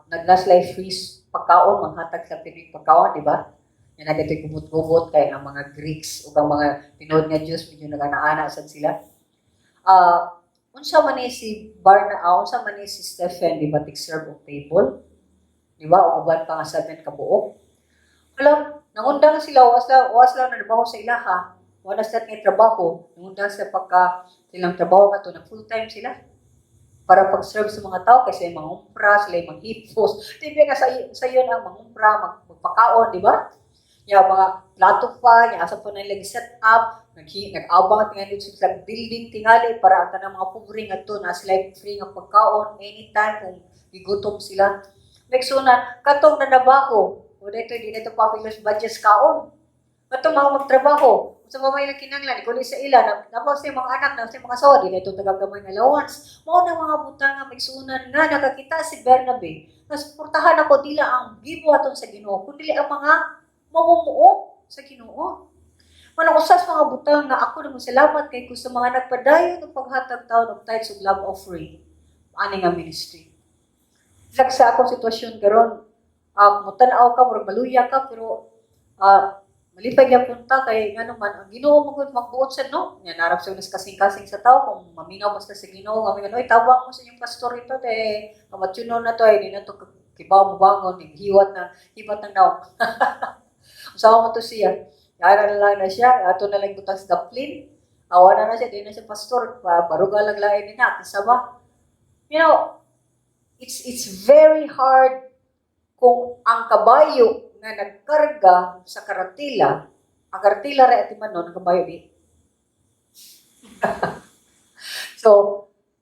[SPEAKER 2] nagnaslay free pagkaon, manghatag sa pirming pagkaon, di ba? Yan na ito'y gubot-gubot kay ang mga Greeks ug ang mga tinuod nga Jews medyo nagana-ana sad sila. Unsa man ni si Barna, unsa man ni si Stephen, di ba, tig-serve og table? Di ba? Og uban pa nga 7 ka buok. Alam, nangundang sila, was lang na trabaho sa ilaha. Wala sila nga trabaho, nangundang sila pagka silang trabaho nga to, na full time sila para pag-serve sa mga tao kasi mga umpra, sila yung mga hipos. Di ba nga sa yun ang mga umpra, magpakaon, di ba? Ya mga plato pa, ya asa pa nila set up, nag-abang tingali sa building tingali para ang tanang mga pobre ngadto na sila free nga pagkaon anytime kung gigutom sila. Next una, katong nanabako, o dito di na ito popular budget kaon. Katong mga magtrabaho, sa mga ilang kinanglan, ikuli sa ila, na, napos sa mga anak, na sa mga asawa, di na ito tagagamay ng allowance. Mao na mga butang nga maigsuonan nga nakakita si Bernabe, na suportahan ako dila ang gibuhaton sa Ginoo, kundi ang mga mamumuo sa Ginoo. Manang usas mga butang nga ako nang salamat kay ko sa mga nagpadayon ng paghatag taon og tithes ug love offering ani nga ministry. Like sa akong sitwasyon karon, mutan-aw ka, murag maluya ka, pero malipay gyapon ta kay ngano man ang Ginoo mo gud magbuot sa no. Nya narap sa unas kasing-kasing sa tao kung maminaw basta sa Ginoo nga mingon, "Oy, tabang mo sa inyong pastor ito te kamatsunon na to ay di na to kibaw mo bangon hiwat na hibat ng naong." Usawa mo to siya. Yara na lang na siya, ato na lang butang sa daplin. Awa na na siya, di na siya pastor, baruga lang lain ni na, kinsa ba? It's very hard kung ang kabayo nga nagkarga sa karatila, ang karatila ra ati man nun, ang kabayo di. So,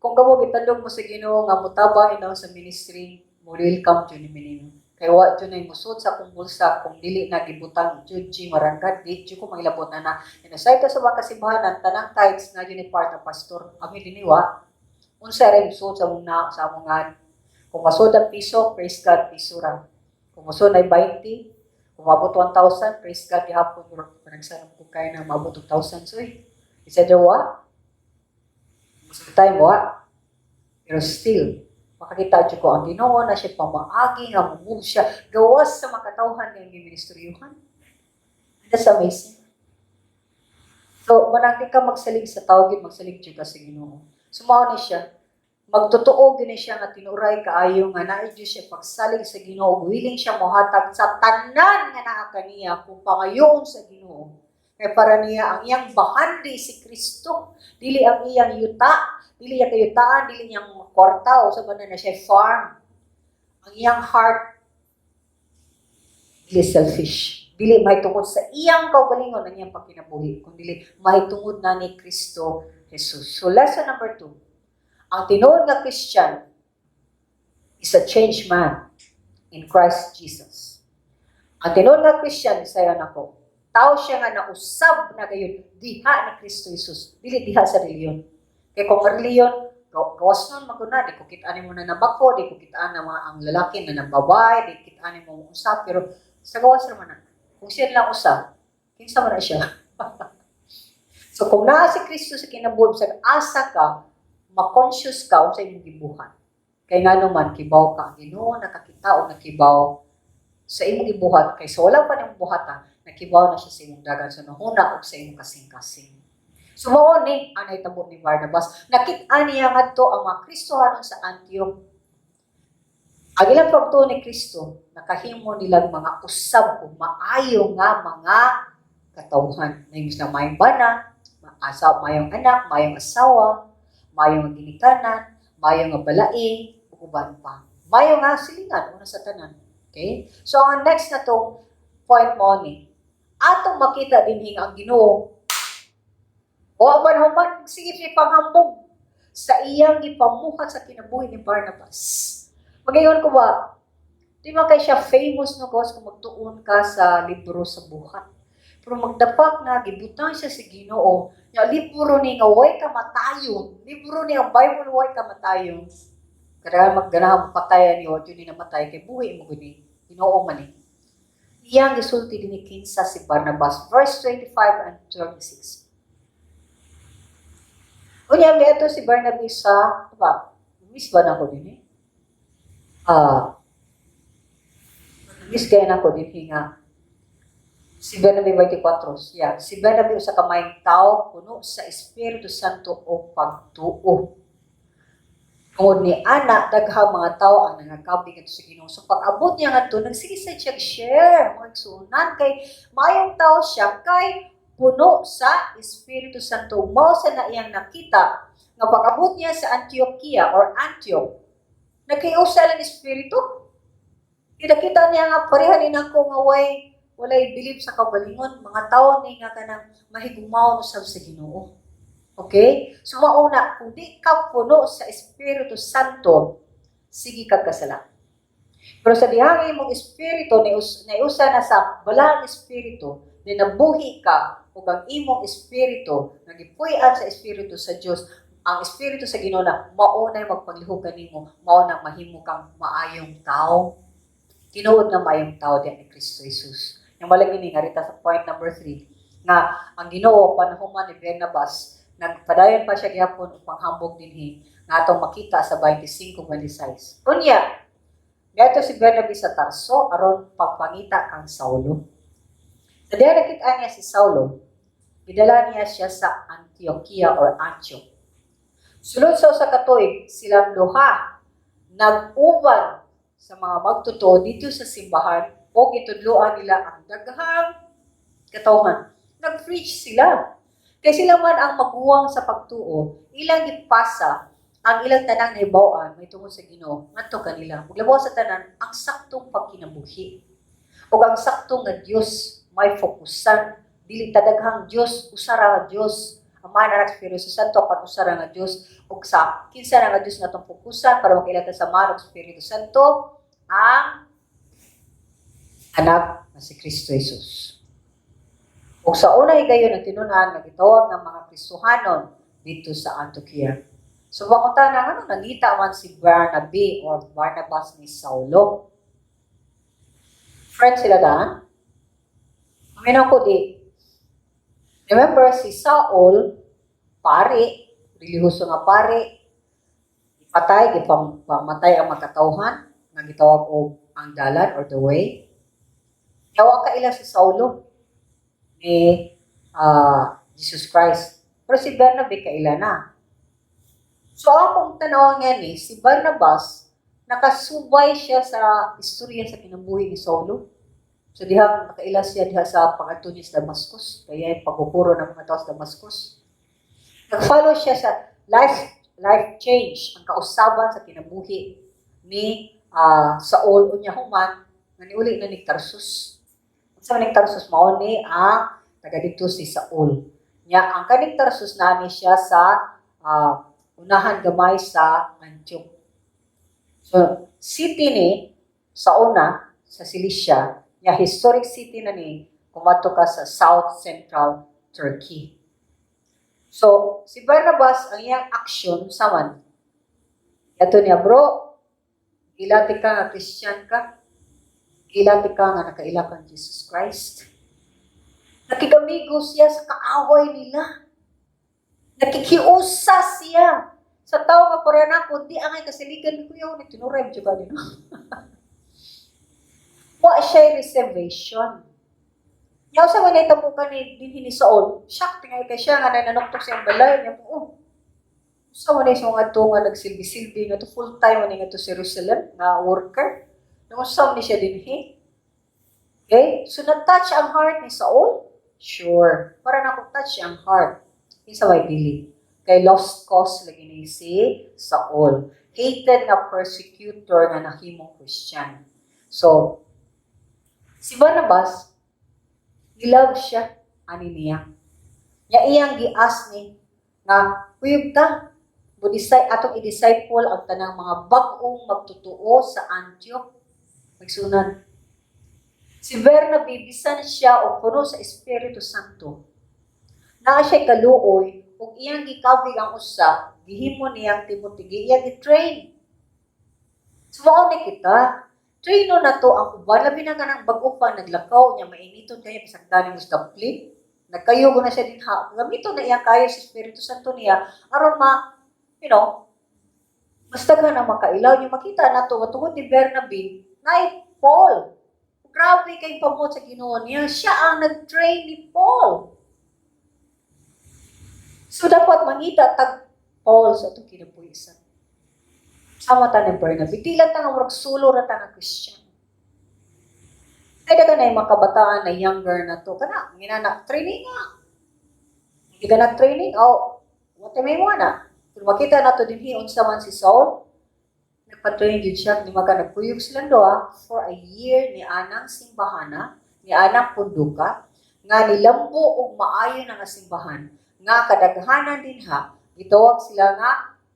[SPEAKER 2] kung kamo gitandog mo sa Ginoo nga motabang inaw sa ministry, mo welcome jud ni minimo. Kay wa jud nay musod sa akong bulsa kung dili na gibutang jud G Marangad, di jud ko mangilabot na na. Inasay ka sa mga kasimbahanan, tanang tithes na jud ni part ng pastor. Ami diniwa, unsa ra musod sa among na sa among ngan. Kung masud ang piso, praise God, piso ra. Kung masud ay 20, kung maabot 1,000, praise God, gihapon, pero panagsanam ko kaya na maabot og 1,000. So, eh, isa wa. Most of the time, wa. Pero still, makakita jud ko ang Ginoo na siya pamaagi nga move siya gawas sa makatawhan nga iyang ministeryuhan. That's amazing. So, manang di ka magsalig sa tao, gid magsalig jud ka sa Ginoo. So, mao ni siya. Magtotoo gini siya nga tinuray kaayo nga naay jud siya pagsalig sa Ginoo, willing siya mohatag sa tanan nga naa kaniya kung pangayoon sa Ginoo. Kay para niya ang iyang bahandi si Kristo, dili ang iyang yuta, dili iya kayutaan, dili niyang kwarta o sa ba na siya farm. Ang iyang heart dili selfish. Dili mahitungod sa iyang kaugalingon ang iyang pagkinabuhi, kundi mahitungod na ni Kristo Jesus. So lesson number 2. Ang tinuod nga Christian is a changed man in Christ Jesus. Ang tinuod nga Christian, isayon ako, tao siya nga nausab na gayon diha ni Kristo Jesus, dili diha sa reliyon. Kay kung ang reliyon, gawas nun maguna, di ko kitaan mo na nabako, di ko kitaan na mga ang lalaki na nababay, di kitaan mo usab, pero sa gawas naman na. Kung siya lang usab, kinsa man na siya? So kung naa si Kristo sa kinabuhi, sa asa ka, ma-conscious ka unsa imong gibuhat. Kay ngano man kibaw ka ang Ginoo nakakita o nakibaw sa imong gibuhat kay sa wala pa nimong buhata, nakibaw na siya sa imong dagan sa nahuna ug sa imong kasing-kasing. So mao ni ang nahitabo ni Barnabas. Nakit-an niya ngadto ang mga Kristohanon sa Antioch. Ang ilang pagtuo ni Kristo, nakahimo nilang mga usab ug maayo nga mga katawhan. Nahimo sila maayong bana, asa maayong anak, maayong asawa, maayo nga ginikanan, maayo nga balai, ug uban pa. Maayo nga silingan una sa tanan. Okay? So ang next na tong point mo ni, atong makita dinhi nga ang Ginoo o man human sige siya panghambog sa iyang gipamuhat sa kinabuhi ni Barnabas. Magayon ko ba, di ba kay siya famous no kos kung magtuon ka sa libro sa buhat? Pero magdapak na gibutang siya sa Ginoo. Nga libro ni nga way kamatayon. Libro ni ang Bible way kamatayon. Kada magganahan mo patayan ni wa ni namatay kay buhi mo guni. Ginoo man ni. Iyang gisulti dinhi kinsa si Barnabas, verse 25 and 26. Unya miadto si Barnabas sa ba? Miss ba na ko din eh? Ah, Miss kaya nako dinhi nga si Bernabe 24, yeah, si Bernabe usa ka maayong tawo, puno sa Espiritu Santo o pagtuo. Tungod ni ana, daghang mga tao ang nangakabig ngadto sa Ginoo. So pag abot niya ngadto, nagsige sad siya share, mga igsuonan, kay maayong tao siya kay puno sa Espiritu Santo. Mao sa na iyang nakita nga pag abot niya sa Antioquia or Antioch, nagkiusa lang Espiritu. Kinakita niya nga pareha ni nako nga way walay believe sa kaugalingon, mga tao ni nga kanang mahigumaw no sab sa Ginoo. Okay? So mauna, kung di ka puno sa Espiritu Santo, sige kag kasala. Pero sa dihang imong espiritu ni naiusa na sa Balaang Espiritu, ni nabuhi ka ug ang imong espiritu nagipuy-an sa Espiritu sa Dios, ang Espiritu sa Ginoo na mao nay magpaglihok kanimo, mao nang mahimo kang maayong tao. Tinuod nga maayong tao diyan ni Kristo Jesus. Yung malagi ni nga rita sa point number 3 nga ang Ginoo panahuman ni Barnabas, nagpadayon pa siya gihapon upang hambog dinhi nga atong makita sa 25:26. Unya, Gadto si Bernabe sa Tarso aron pagpangita kang Saulo. Sa diha nakita niya si Saulo, gidala niya siya sa Antioquia or Antioch. Sulod sa usa ka tuig, silang duha nag-uban sa mga magtotoo dito sa simbahan o gitudloan nila ang daghang katawhan. Nag-preach sila. Kay sila man ang maguwang sa pagtuo, ilang gipasa ang ilang tanang nahibaw-an may tungod sa Ginoo ngadto kanila. Ug labaw sa tanan, ang saktong pagkinabuhi. Ug ang sakto nga Dios may fokusan, dili tadaghang Dios, usa ra nga Dios. Ama, Anak, Espiritu Santo, apan usa ra nga Dios. Ug sa kinsa ra nga Dios nga atong fokusan para makaila ta sa Ama ug Espiritu Santo? Ang anak na si Kristo Jesus. Ug sa una higayon ang tinunan nga gitawag ng mga Kristohanon dito sa Antioquia. So pangutana, ano nangita man si Barnaby or Barnabas ni Saulo? Friend sila daan? Amin ko di. Remember si Saul, pari, relihiyoso nga pari, ipatay, gipamatay ang makatawhan, nga gitawag og ang dalan or the way. Yawa kaila si Saulo ni Jesus Christ. Pero si Bernabe kaila na. So akong tanaw nga ni, si Barnabas, nakasubay siya sa istorya sa kinabuhi ni Saulo. So diha nakaila siya diha sa pangadto niya sa Damascus, kaya yung pagkukuro ng mga tao sa Damascus. Nag-follow siya sa life life change, ang kausaban sa kinabuhi ni Saul unya human nga niuli na ni Tarsus. Sa ni Tarsus, mao ni ang taga didto si Saul. Nya ang kaning Tarsus naa ni siya sa unahan gamay sa Antioch. So city ni sa una sa Cilicia, nya historic city na ni kung adto ka sa South Central Turkey. So si Barnabas, ang iyang action saman ato niya, "Bro, gilati ka nga Christian ka. Gilati ka nga nakaila kang Jesus Christ." Nakigamigo siya sa kaaway nila. Nakikiusa siya sa tao nga para na kundi angay kasiligan ni kuya ni tinuray jud ka nino. Wa siya reservation. Yaw sa man nahitabo ka ni dinhi ni Saul, shock tingali kay siya nga nanuktok sa iyang balay niya po. Oh. Sa man siya nga nga nagsilbi-silbi nga to full time man nga to sa Jerusalem nga worker. Nung sa ni siya dinhi. Okay? So na-touch ang heart ni Saul? Sure. Para na touch ang heart. Kinsa may dili? Kay lost cause lagi ni si Saul. Hated nga persecutor nga nahimong Christian. So, si Barnabas, gilove siya ani niya. Nya iyang gias ni nga kuyog ta budisay atong i-disciple ang tanang mga bag-ong magtotoo sa Antioch. Magsunan. Si Bernabe, bisan siya og puno sa Espiritu Santo. Naa siya kaluoy ug iyang gikabig ang usa, gihimo niyang Timothy, iyang gi-train. So mao ni kita, traino na to ang uban, labi na kanang bag-o pa naglakaw niya, mainiton kayo bisag dani mo sa daplin. Nagkayo na siya din ha. Gamito na iyang kayo sa Espiritu Santo niya aron ma mas daghan ang makailaw niya. Makita na to tungod ni Bernabe na Paul. Grabe kay pamuot sa Ginoo niya. Siya ang nag-train ni Paul. So dapat mangita tag Paul sa atong kinabuhi sa sama ta ni Bernabe. Di lang ta nga murag solo ra ta nga Christian. Kaya daghan na yung mga kabataan na younger na to. Kana, ginana, training nga. Hindi ka na-training, oh, what may mo na. Pero makita na to din unsa man si Saul, nagpa-train din siya, di maka nagkuyog silang duha for a year ni anang simbahana, ni anang punduka, nga nilambo og maayo na nga simbahan, nga kadaghanan din ha, gitawag sila nga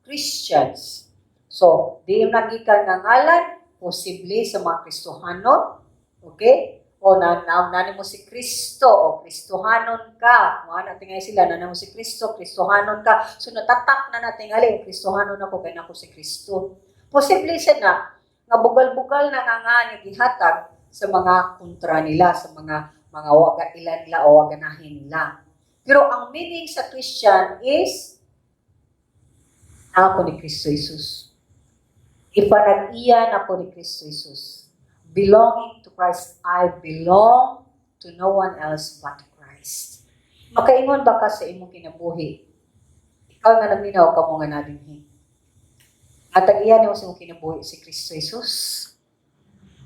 [SPEAKER 2] Christians. So, di yung nagikan nga ngalan, posible sa mga Kristohanon, okay? O na, na, nani mo si Kristo o Kristohanon ka. Mo ana tingali sila na mo si Kristo, Kristohanon ka. So natatak na natingali o Kristohanon ako kay nako si Kristo. Posible siya na nga bugal-bugal na nga nga nga gihatag sa mga kontra nila, sa mga waga ilan nila o waganahin nila. Pero ang meaning sa Christian is ako ni Kristo Jesus. Ipanag-iya nako ni Kristo Jesus. Belonging to Christ, I belong to no one else but Christ. Makaingon ba ka sa imong kinabuhi? Ikaw nga naminaw ka mo nga nadinhi. Nga tag-iya nimo sa imong kinabuhi si Kristo Jesus.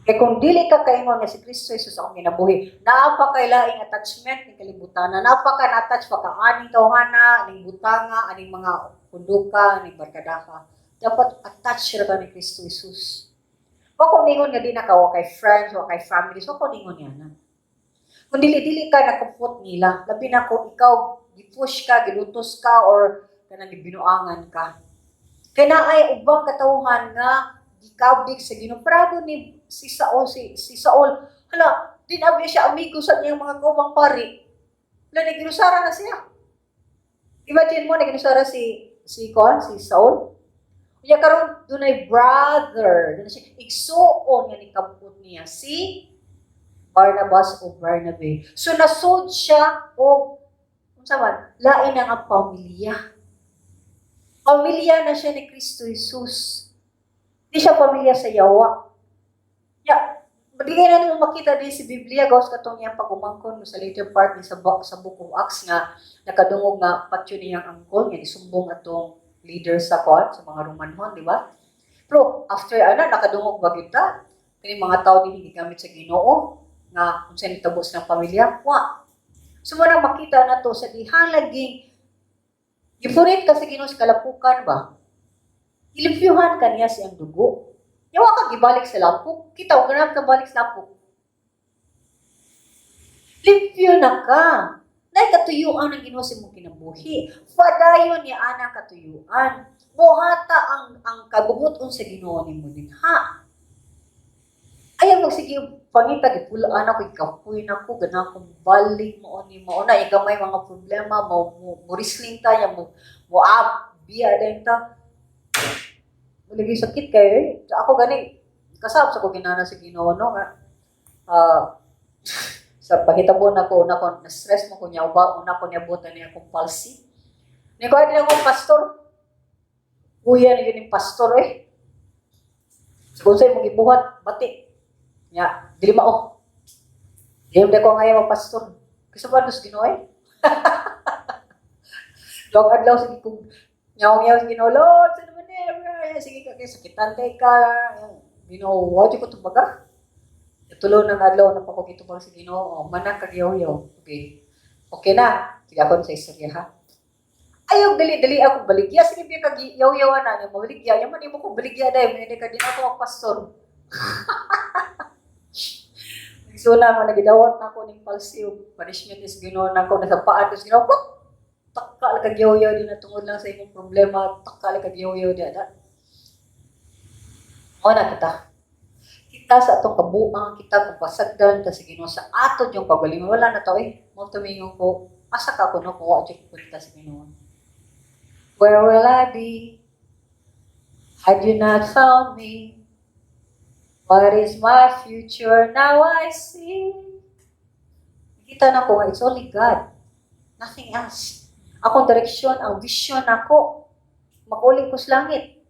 [SPEAKER 2] Kay kung dili ka kaingon nga si Kristo Jesus akong kinabuhi, naa pa kay laing attachment ning kalibutan, naa pa ka na-attach pa ka aning tawhana, aning butanga, aning mga kunduka, aning barkadaha. Dapat attach ra ka ni Kristo Jesus. Wa ko ningon nga di na ka wa kay friends, wa kay family, so ko ningon niya na. Kung dili-dili ka na-comfort nila, labi na kung ikaw gipush ka, gilutos ka, or kanang gibinuangan ka. Kay naay ubang katawhan nga gikabig sa Ginoo. Prago ni si Saul, si Saul, hala, di na siya amigo sa niyang mga kaubang pari. Hala, naginusara na siya. Imagine mo, naginusara si Kon, si Saul. Unya karon dunay brother, dunay siya igsuon nga nikabot niya si Barnabas o Barnabe. So nasod siya og unsa man, lain na nga pamilya. Pamilya na siya ni Kristo Jesus. Di siya pamilya sa yawa. Ya, di kay na mo makita din si Biblia gawas katong iyang pag-umangkon sa later part ni sa Book of Acts nga nakadungog nga patyo niyang angkol nga isumbong atong leader sa kon sa mga Romanhon, di ba? Pero after ana nakadungog ba kita kini mga tao din gigamit sa Ginoo nga unsa nitabo sa pamilya? Wa. So mo nang makita na to sa dihang laging gipurit ka sa Ginoo sa kalapukan ba? Gilimpyuhan ka niya siyang dugo. Yawa ka gibalik sa lapok. Kita, huwag ka na balik sa lapok. Limpyo na ka. Nay katuyuan ang Ginoo sa imong kinabuhi. Padayon niya ana katuyuan. Buhata ang kabubut-on sa Ginoo nimo dinha. Ayaw magsige pangita gipulaan ako, ikapoy na ko, gana akong balik mo ni mao na gamay mga problema mo wrestling ta ya mo ab biya din ta. Muligi sakit kayo eh. Ako gani kasab sa ko ginana sa Ginoo no nga sa pagitabo na ko una ko na stress mo ko niya ba una ko niabot ni akong palsy. Ni ko din akong pastor. Kuya ni yun yung pastor eh. So, kung sa'yo mong gibuhat, bati. Nya, dili mao. Di ko ngayon magpastor. Kasi ba dos Ginoo eh? Dog adlaw sige kung nyaw-nyaw sa Ginoo, Lord, sa naman eh, sige ka kay sakitan kay ka. Ginoo, wa ko tubaga. Tulo ng adlaw na pa ko gitubag sa Ginoo, manak kag yaw. Okay. Okay na. Sige ako sa istorya ha. Ayaw dali-dali ako baligya. Sige biya kag yaw-yaw na nga mabaligya. Yaman imo ko baligya dai, may ka din ako magpastor. So na mo nagidawat na ako ning palsy punishment is Ginoo na ako nasa paa ko Ginoo ko. Taka lang kag yaw-yaw din na tungod lang sa imong problema, taka lang kag yaw-yaw di ana. Mo na kita. Kita sa atong kabuang, kita kung pasagdan ta sa Ginoo sa ato yung kagalingon wala na to eh. Mo tumingon ko, asa ka kuno kung wa jud punta sa Ginoo. Where will I be had you not found me? What is my future now I see? Kita na ko nga it's only God. Nothing else. Akong direksyon, ang vision nako, makuli ko sa langit.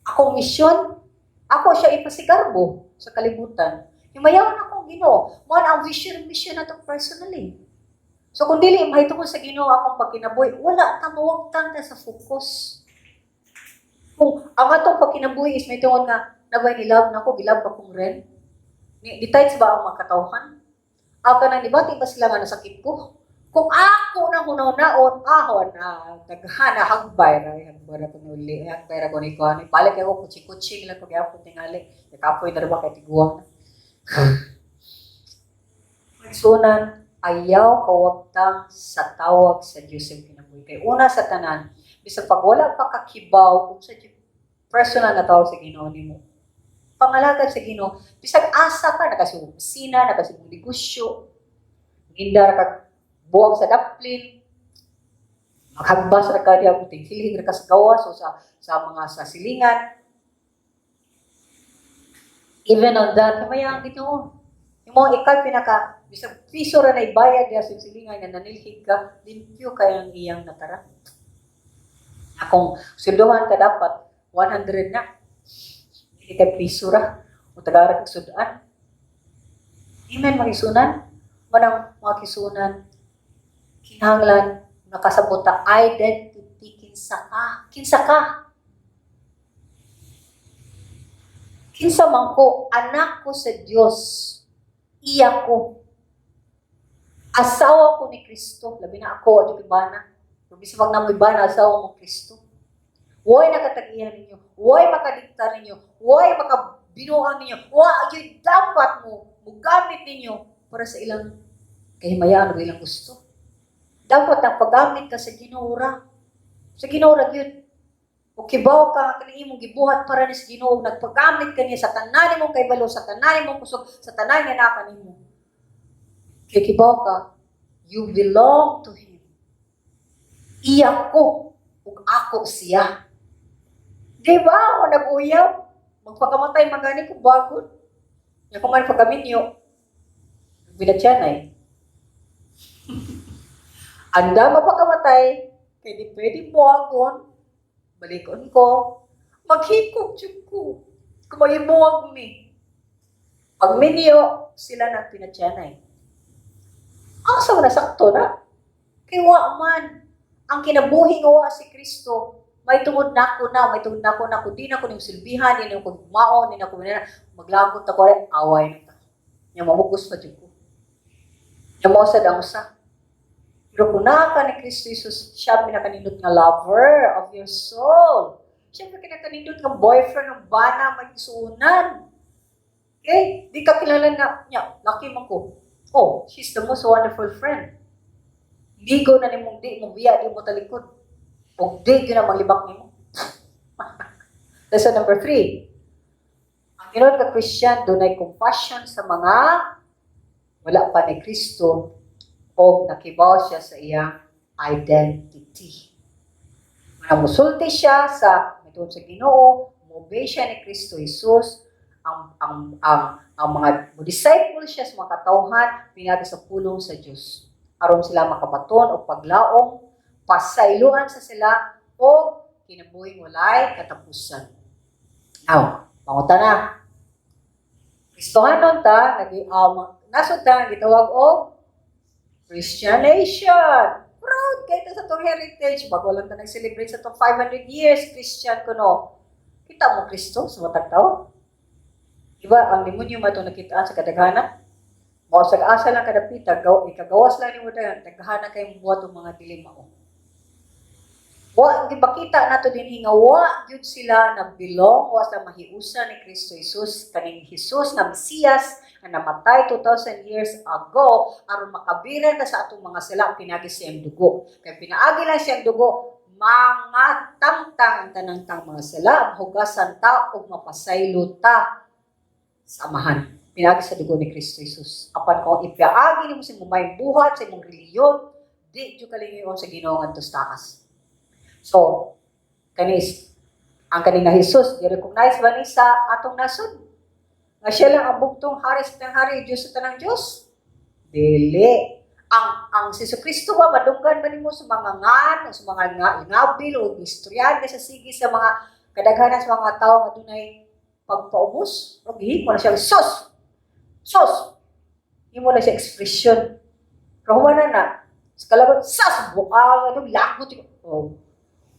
[SPEAKER 2] Akong misyon, ako siya ipasigarbo sa kalibutan. Himayaw na ko mo Ginoo. Mao na ang vision and mission nato personally. So kung dili mahitungod sa Ginoo akong pagkinabuhi, wala ta, mawagtang ta sa focus. Kung ang atong pagkinabuhi is may tungod nga nabay ni love nako, gilove ba kong rent? Ni tithes ba ang mga katawhan? Aw kanang nibati ba sila nga nasakit ko? Kung ako na hunaw-naon, ahon na daghan na hagbay ra, hagbay ra ko nuli, hagbay ra ko ni kuan. Balik ako kutsi-kutsi lang ko gyapon tingali. Nakapoy na ra ba kay tiguang na. Sunan, ayaw kawagtang sa tawag sa Diyos sa kinabuhi. Kay una sa tanan, bisag pag wala pa kakibaw kung sa personal na tawag sa Ginoo nimo, pangalagad sa Ginoo, bisag asa ka, nakasugong kusina, nakasugong negosyo, gindar ka buwag sa daplin, maghagbas ra ka diha, buting silhig ra ka sa gawas o sa mga sa silingan. Even on that, kamaya ang Ginoo. Yung mga ikay pinaka, bisag piso ra na ibayad diha sa silingan nga nanilhig ka, limpyo kay ang iyang natara. Akong sweldohan ka dapat 100 na. Hindi kay piso ra. O tagara kag sudan. Amen, mga isunan. Manang mga kisunan, kinahanglan nakasabot ta identity, kinsa ka. Kinsa ka? Kinsa man ko, anak ko sa Dios. Iya ko. Asawa ko ni Kristo. Labi na ako, adyo bana. Pero bisag pag namoy bana, asawa mo Kristo. Huwag nakatagihan ninyo. Huwag makadikta ninyo. Huwag makabinuang ninyo. Huwag yun dapat mo mugamit ninyo para sa ilang kahimayaan o ilang gusto. Dapat ang paggamit ka sa Ginoo ra. Sa Ginoo ra gyud. O kibaw ka kani imong gibuhat para ni sa Ginoo, nagpagamit ka niya sa tanan nimong kahibalo, sa tanan nimong kusog, sa tanan nga naa kanimo. Kay kibaw ka, you belong to Him. Iya ko ug ako siya. Di ba? Ako nag-uyab. Magpakamatay magani ko bagon. Nya ko man pagkaminyo. Binatyanay. Anda mapakamatay, kay di pwede buwagon, balikon ko, maghikog jud ko. Kung magibuwag mi. Pag minyo, sila nang pinatyanay. Asa man na sakto na? Kay wa man. Ang kinabuhi nga wa si Kristo, may tungod nako na, may tungod nako na, kung di na ko ning silbihan, di na ko maon, di na ko na, maglagot ako rin, away na ta. Nya mamugos pa jud ko. Nya mao sad ang usa. Pero kung naa ka ni Kristo Jesus, siya pinakanindot nga lover of your soul. Siya pinakanindot nga boyfriend ng bana magisuunan. Okay? Di ka kilala na, niya, laki man ko. Oh, she's the most wonderful friend. Ligo na nimong di mo biya, di mo talikod. O di gyud na maglibak nimo. Lesson number 3. Ang tinuod ka Christian, dunay compassion sa mga wala pa ni Kristo o nakibaw siya sa iyang identity. Mga musulti siya sa mituod sa Ginoo, mo-obey siya ni Kristo Jesus, ang mga mo disciple siya sa mga katawhan pinaagi sa pulong sa Dios. Aron sila makabaton og paglaom, pasayloan sa sila o kinabuhing walay katapusan. Now, panguta na. Kristohanon ta, nag nasod ta gitawag og Christian nation. Proud kay ta sa atong heritage. Bago lang ta nag-celebrate sa atong 500 years, Christian kuno. Kita mo Kristo sa matag tao. Iba ang demonyo man itong nakitaan sa kadaghanan. Mao sa asa lang kadapita, gaw ikagawas lang nimo dayon, daghana kay buhat og mga dili mao. Wa di makita nato dinhi nga wa gyud sila na belong, wa sa mahiusa ni Kristo Jesus, kaning Jesus nga Mesiyas nga namatay 2000 years ago aron makabiran ta sa atong mga sala pinaagi siyang dugo. Kay pinaagi lang siyang dugo, mga tamtang ang tanang tang mga sala, mahugasan ta ug mapasaylo ta sa Amahan. Pinaagi sa dugo ni Kristo Jesus. Apan kung ipiagi nimo sa imong maayong buhat, sa imong relihiyon, di jud kalingayon sa Ginoo ngadto sa taas. So, kanis, ang kaning nga Jesus, i-recognize ba ni sa atong nasod? Nga siya lang ang bugtong hari sa tanang hari, Diyos sa tanang Diyos? Dili. Ang si Kristo ba, madunggan ba nimo sa mga ngan, o sa mga nga, ngabil, o istoryahan sa sige sa mga kadaghanan sa mga tao nga dunay pagpaubos? O gihimo na siya, sus! Sus! Himo na siya expression. Pero human na na, sa kalaban, sas, buang, anong lagot. Oh.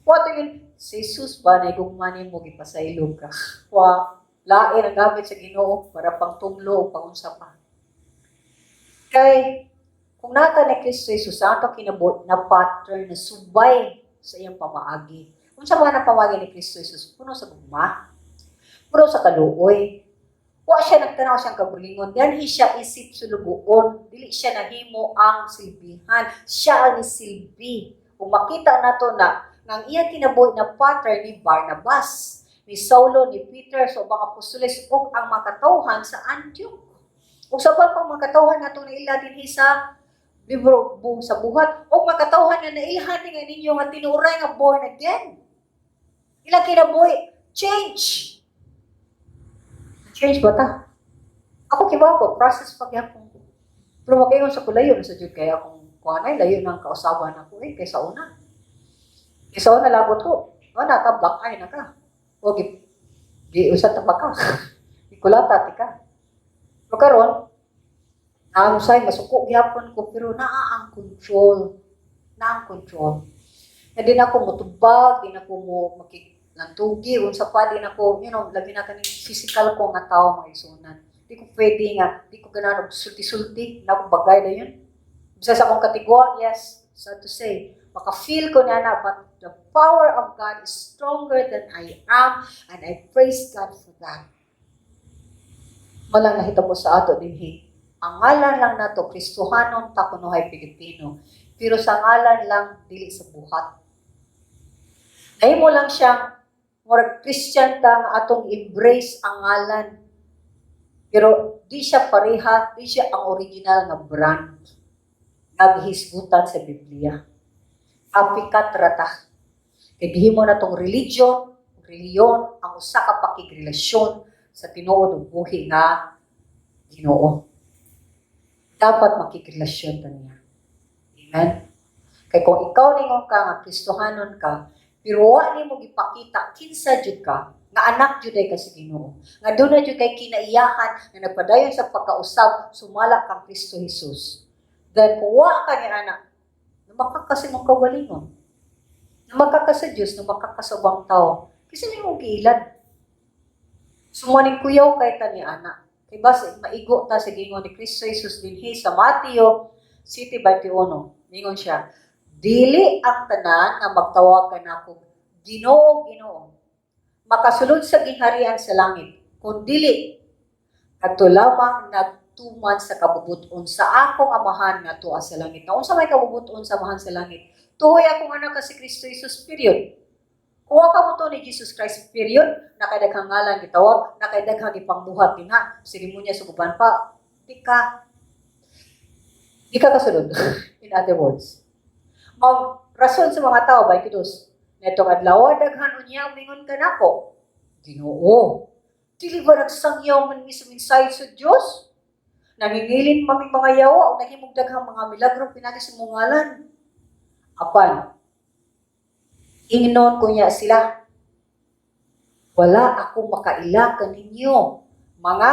[SPEAKER 2] What yun? Si Jesus ba, naigugma nimo, gipasaylo ka. Wa, lain ang gamit sa Ginoo para pangtumlo o pangunsa pa. Kay, kung nata ni Kristo Jesus sa ato kinabuhi na pattern na subay sa iyang pamaagi. Unsa man ang pamaagi ni Kristo Jesus? Puno sa gugma, puno sa kaluoy. Wa siya nagtanaw siyang kaugalingon. Dianhi siya isip sulugoon. Dili siya nahimo ang silbihan. Siya ang nisilbi. Kung makita nato na nga ang iyang kinabuhi na pattern ni Barnabas, ni Saulo, ni Peter, sa ubang apostoles ug ang mga katawhan sa Antioch. Ug sa ubang pang mga katawhan natong naila dinhi sa libro buong sa Buhat ug mga katawhan nga nailhan nga ninyo nga tinuray nga born again. Ilang kinabuhi change. Change ba ta? Ako kibaw ko, process pa gyapon ko. Pero makaingon sa ko layo na sa jud kaya akong kuanay, layo na ang kausaban ako eh kaysa una. Kaysa una lagot ko. Wala ka, black eye na ka. O gi gi usa ta pa ka. Gikulata ti ka. Pero karon, ang usay masuko gyapon ko pero naa ang control. Naa ang control. Na di na ako motubag, di na ako mo makiglantugi, unsa pa di na ako, labi na kaning physical ko nga tao, mga isunan. Di ko pwede nga, di ko ganahan og sulti-sulti, na ako bagay na yun. Bisa sa akong katigwa, yes, sad to say, maka-feel ko na na, but the power of God is stronger than I am, and I praise God for that. Walang nahitabo sa ato dinhi. Ang ngalan lang nato, Kristohanon ta kunuhay, Pilipino. Pero sa ngalan lang, dili sa buhat. Nahimo lang siyang murag Christian ta nga atong embrace ang ngalan. Pero di siya pareha, di siya ang original nga brand nga gihisgutan sa Biblia. Copycat ra ta. Kay gihimo na tong religion, reliyon ang usa ka pakigrelasyon sa tinuod ug buhi nga Ginoo. Dapat makigrelasyon ta niya. Amen. Kay kung ikaw ningon ka nga Kristohanon ka, pero wa nimo gipakita kinsa jud ka, nga anak jud ay ka sa Ginoo, nga duna jud kay kinaiyahan nga nagpadayon sa pagkausab sumala kang Kristo Jesus. Then kung wa ka ni anak, numaka ka sa imong kaugalingon. Numaka ka sa Dios, numaka ka sa ubang tao. Kasi nimo giilad. Sumuaning kuyaw kay ta ni ana. Kay basi maigo ta sa gingon ni Kristo Jesus dinhi sa Mateo 7:21. Ningon siya, "Dili ang tanan nga magtawag kanako, 'Ginoo, Ginoo,' makasulod sa gingharian sa langit, kundili kadto lamang nagtuman sa kabubut-on sa akong Amahan nga tuwa sa langit." Na unsa may kabubut-on sa Amahan sa langit? Tuoy akong anak ka si Kristo Jesus, period. Kuha ka mo to ni Jesus Christ, period. Naa kay daghang ngalan gitawag, naa kay daghang ipangbuhat dinha, seremonya sa uban pa, di ka kasulod. In other words, mag rason sa mga tao, 22, "Netong adlaw, daghan unya mingon kanako, 'Ginoo, dili ba nagsangyaw man mi sa mensahe sa Dios? Nangingilin maming mga yawa o naghimog daghang mga milagro pinagi sa imong ngalan?' Apan, ingnon ko niya sila, 'Wala ako makaila kaninyo, mga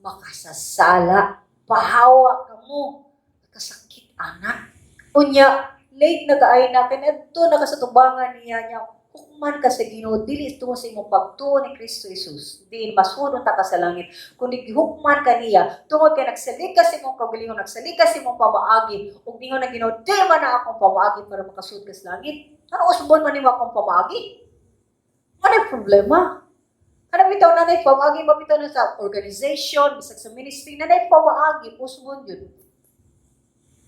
[SPEAKER 2] makasasala. Pahawa kamo.'" Kasakit, anak. Unya, late na kaay na, kaya adto na ka sa tubangan niya niya, hukman ka sa Ginoo dili tungod sa imong pagtuo ni Kristo Jesus. Di masunod ta ka sa langit, kundi gihukman ka niya tungod kay nagsalig ka sa imong kaugalingon, nagsalig ka sa imong pamaagi, ug ningon ang Ginoo, "Di man na akong pamaagi para makasud ka sa langit. Ano usbon man nimo akong pamaagi?" Ano yung problema? Ano bitaw na nay pamaagi, mabitaw na sa organization, bisag sa ministry, na nay pamaagi, usbon yun.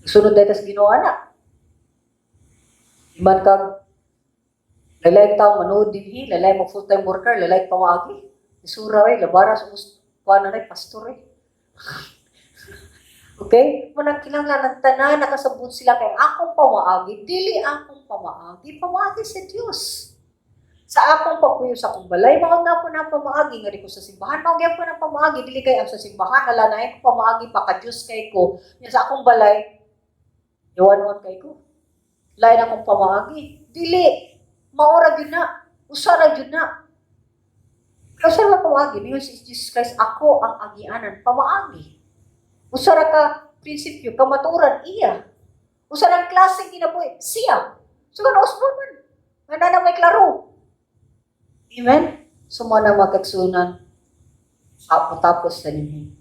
[SPEAKER 2] Sunod dahil sa Ginoo na. Iman kag lalay tao manood dinhi, lalay mo full-time worker, lalay pamaagi. Isura eh, labara sa kuan na pastor eh. Okay? Manang kinahanglan ng tanan nakasabot sila kay akong pamaagi, dili akong pamaagi, pamaagi sa Dios. Sa akong pagpuyo sa akong balay, mao na po na pamaagi nga di ko sa simbahan, mao gyud po na pamaagi, dili kay ang sa simbahan hala na ko pamaagi pa ka Dios kay ko. Nya sa akong balay, iwan kay ko. Lain akong pamaagi. Dili mao ra gyud na. Usa ra gyud na. Kaya usa ra pamaagi, ningon si Jesus Christ, "Ako ang agianan," pamaagi. Usa ra ka prinsipyo, kamatuoran, iya. Usa ra klaseng kinabuhi, siya. So kana usbon man. Nga na may klaro. Amen? So mo na, mga kaigsuonan, tapos sa ninyo.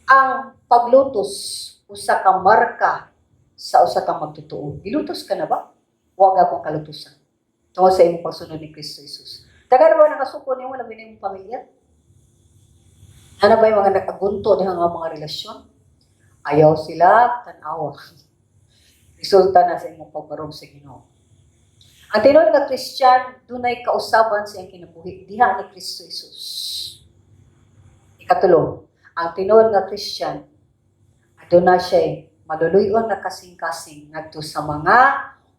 [SPEAKER 2] Ang paglutos, usa ka marka sa usa ka magtotoo. Gilutos ka na ba? Huwag akong kalutusan tungod sa imong pagsunod ni Kristo Jesus. Daghan ba nakasuko nimo, labi na imong pamilya? Ano ba yung mga nakagunto diha nga mga relasyon? Ayaw sila tan-awa. Resulta na sa imong pagbarog sa Ginoo. Ang tinuod nga Christian, dunay kausaban sa iyang kinabuhi diha ni Kristo Jesus. Ikatulo, ang tinuod nga Christian, aduna siya maluluyon nga kasing-kasing ngadto sa mga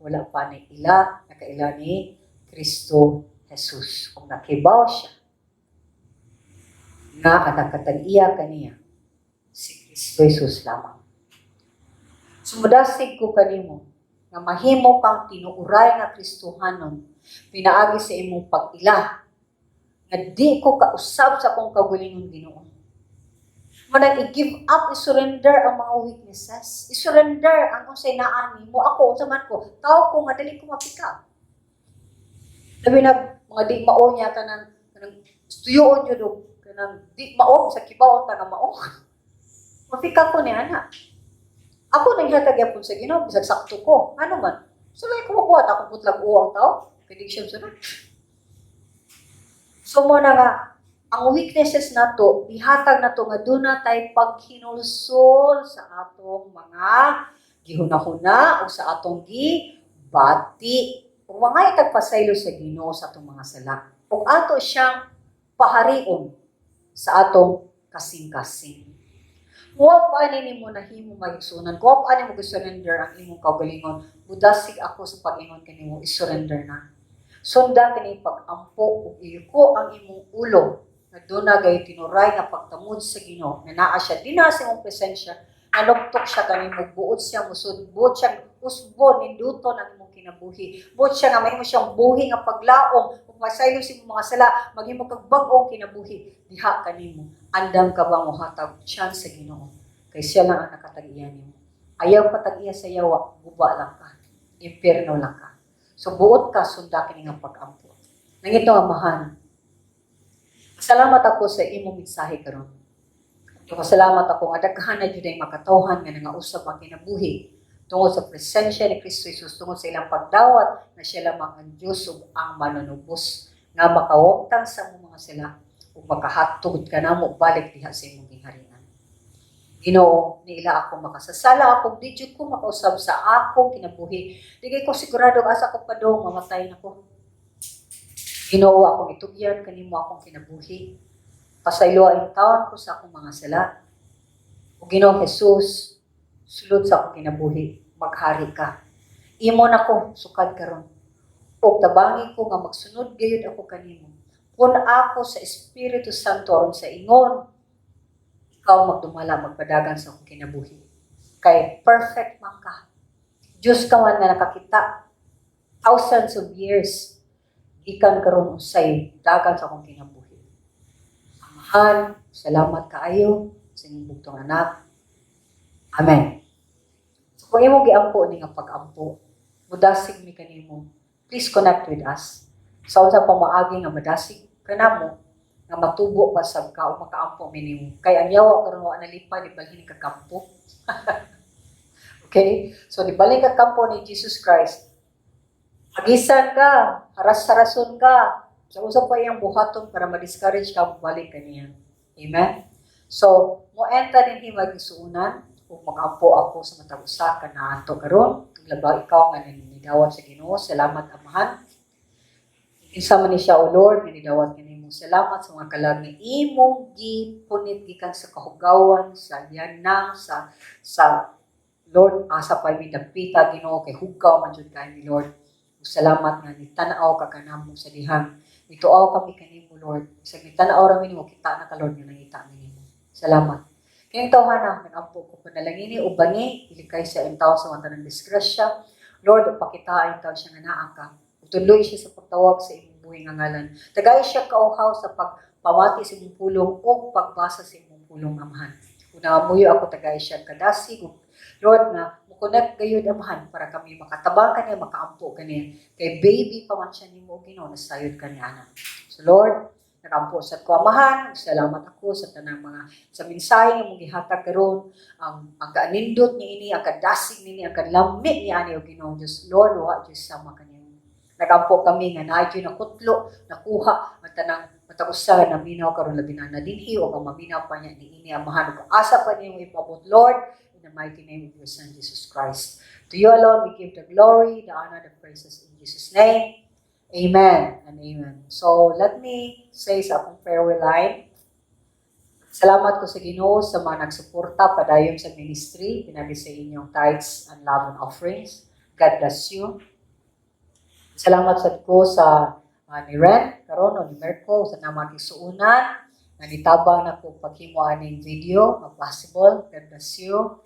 [SPEAKER 2] wala pa ni ila nakaila ni Kristo Jesus. Kung nakibaw siya nga ang nakatag-iya kaniya si Kristo Jesus lamang. Sumudasig ko kanimo nga mahimo kang tinuuray nga Kristohanon pinaagi sa imong pag-ila nga di ko kausab sa akong kaugalingon, Ginoo. Manang i-give up, i-surrender ang mga weaknesses. I-surrender ang unsay naa nimo. Ako, unsa man ko, tao ko nga dali ko mapika. Labi na mga di mao niya, kanang tuyoon yun og kanang di mao sa kibaw ta nga mao. Mapika ko ni ana. Ako nang hatag yapon sa Ginoo bisag sakto ko. Ano man? So ko mabuhat ako putlag uwang tao. Kay di siya sunod. So mo na nga ang weaknesses nato ihatag nato nga duna tay paghinulsol sa atong mga gihuna-huna o sa atong gibati. Ug mga itagpasaylo sa Ginoo sa atong mga sala. Ug ato siyang paharion sa atong kasing-kasing. Wa pa ani nimo nahimo, mga igsuonan. Wa pa ani mo surrender ang imong kaugalingon. Mudasig ako sa pag-ingon kanimo, i-surrender na. Sunda kini pag-ampo ug iyuko ang imong ulo nga duna gay tinuray nga pagtamod sa Ginoo nga naa siya dinha sa imong presensya, nanugtok siya kanimo, buot siya musud, buot siya usbon, ninduton ang imong kinabuhi, buot siya nga mahimo siyang buhi nga paglaom ug masaylo sa imong mga sala, maghimo kag bag-ong kinabuhi diha kanimo. Andam ka ba mohatag chance sa Ginoo kay siya lang ang nakatag-iya nimo? Ayaw patag-iya sa yawa, guba lang ka, impierno lang ka. So buot ka sunda kini nga pag-ampo. Nangito, Amahan, salamat ako sa imong mensahe karon. Salamat ako nga daghan na jud ay makatawhan nga nangausab ang kinabuhi tungod sa presensya ni Kristo Jesus, tungod sa ilang pagdawat na siya lamang ang Diyos ug ang manunubos nga makawagtang sa among mga sala ug makahatod kanamo balik diha sa imong gingharian. Ginoo, niila ako makasasala ako, di jud ko makausab sa akong kinabuhi. Di kay ko sigurado asa ko padung, mamatay na ko. Ginoo, akong itugyan kanimo akong kinabuhi. Pasayloa intawon ko sa akong mga sala. O Ginoong Jesus, sulod sa akong kinabuhi, maghari ka. Imo na ko sukad karon. Og tabangi ko nga magsunod gayud ako kanimo. Kun ako sa Espiritu Santo aron sa ingon, ikaw magdumala, magpadagan sa akong kinabuhi. Kay perfect man ka. Diyos ka man nga nakakita thousands of years gikan karon unsay dagan sa akong kinabuhi. Amahan, salamat kaayo sa inyong bugtong anak. Amen. So kung imo giampo ni nga pag-ampo, mudasig mi kanimo, please connect with us. Sa unsa pamaagi nga madasig kanamo nga matubo pa sab ka o makaampo mi nimo. Kay ang yawa karon wa nalipay nibalhin ka kampo. Okay? So nibalhin ka kampo ni Jesus Christ. Hagisan ka, haras-harason ka. Sa usa pa iyang buhaton para ma-discourage ka, balik kaniya. Amen? So, mo enter din himag isuunan ug makampo ako sa matag usa ka naanto karon. Labaw ikaw nga nidawat sa Ginoo, salamat, Amahan. Kinsa man ni siya, O Lord, nga nidawat kanimo. Salamat sa mga kalag nga imong gipunit gikan sa kahugawan, sa yanang, sa Lord, asa pa mi dapita, Ginoo, kay hugaw man jud kay mi, Lord. Ug salamat nga nitanaw ka kanamo sa dihang. Nituaw kami kanimo, Lord. Bisag nitanaw ra mi nimo, kita na ka, Lord, nga nangita mi nimo. Salamat. Kayong tawhana, nag-ampo ko panalangini o bangi, ilikay sa iyong tao sa mga tanang disgrasya. Lord, pakitaan tawo siya nga naa ka. Tuloy siya sa pagtawag sa imong buhi nga ngalan. Tagay siya kauhaw sa pagpamati sa imong pulong o pagbasa sa imong pulong, Amahan. Kung nangamuyo ako, tagai siya kadasig. Ug Lord, nga mo-connect gayud, Amahan, para kami makatabang kaniya, makaampo kaniya. Kay baby pa man siya nimo, Ginoo, nasayod kaniya ana. So Lord, nakampo sa ko, Amahan, salamat ako sa tanang mga sa mensahe nga mong gihatag karon, ang kaanindot niini, ang kadasig niini, ang kalami ni ani, o Ginoo Diyos. Lord, wa Diyos sama kaniya. Nagampo kami nga naa gyud nakutlo, nakuha ang tanang matag usa na minaw karon, labi na dinhi o ang maminaw pa niya niini, Amahan, ug asa pa nimo ipabot, Lord, in the mighty name of your Son Jesus Christ. To you alone we give the glory, the honor, the praises in Jesus' name. Amen and amen. So let me say sa akong farewell line. Salamat ko sa Ginoo sa mga nagsuporta padayon sa ministry, pinagi sa inyong tithes and love and offerings. God bless you. Salamat sad ko sa ni Ren karon o ni Merco sa mga isuunan nga nitabang nako paghimo aning video nga possible. God bless you.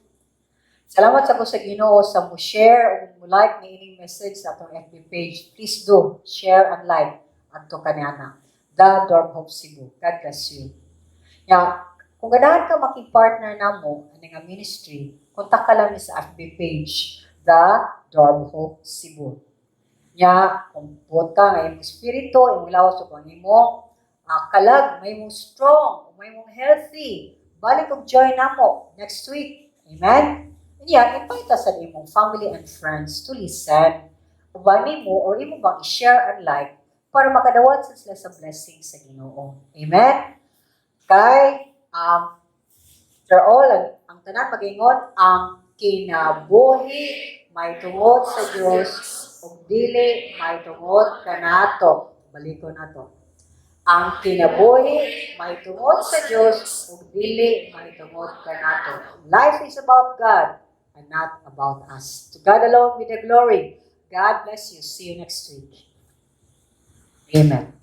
[SPEAKER 2] Salamat sa ko sa Ginoo sa mo share o mo like ni ining message sa atong FB page. Please do share and like adto kaniana. The Dorm Hope Cebu. God bless you. Ya, kung ganahan ka makig-partner namo ani nga ministry, kontak ka lang mi sa FB page, The Dorm Hope Cebu. Nya, kung buot ka nga imong espiritu, imong lawas ug ang imong kalag, may mong strong, may mong healthy, balik og join namo next week. Amen? Nya, invite sa imong family and friends to listen. Uban nimo or imo bang i-share and like para makadawat sa sila sa blessing sa Ginoo. Amen? Kay after all, ang tanan magingon, ang kinabuhi may tungod sa Dios ug dili may tungod kanato. Balikon nato. Ang kinabuhi may tungod sa Dios ug dili may tungod kanato. Life is about God and not about us. To God alone be the glory. God bless you. See you next week. Amen.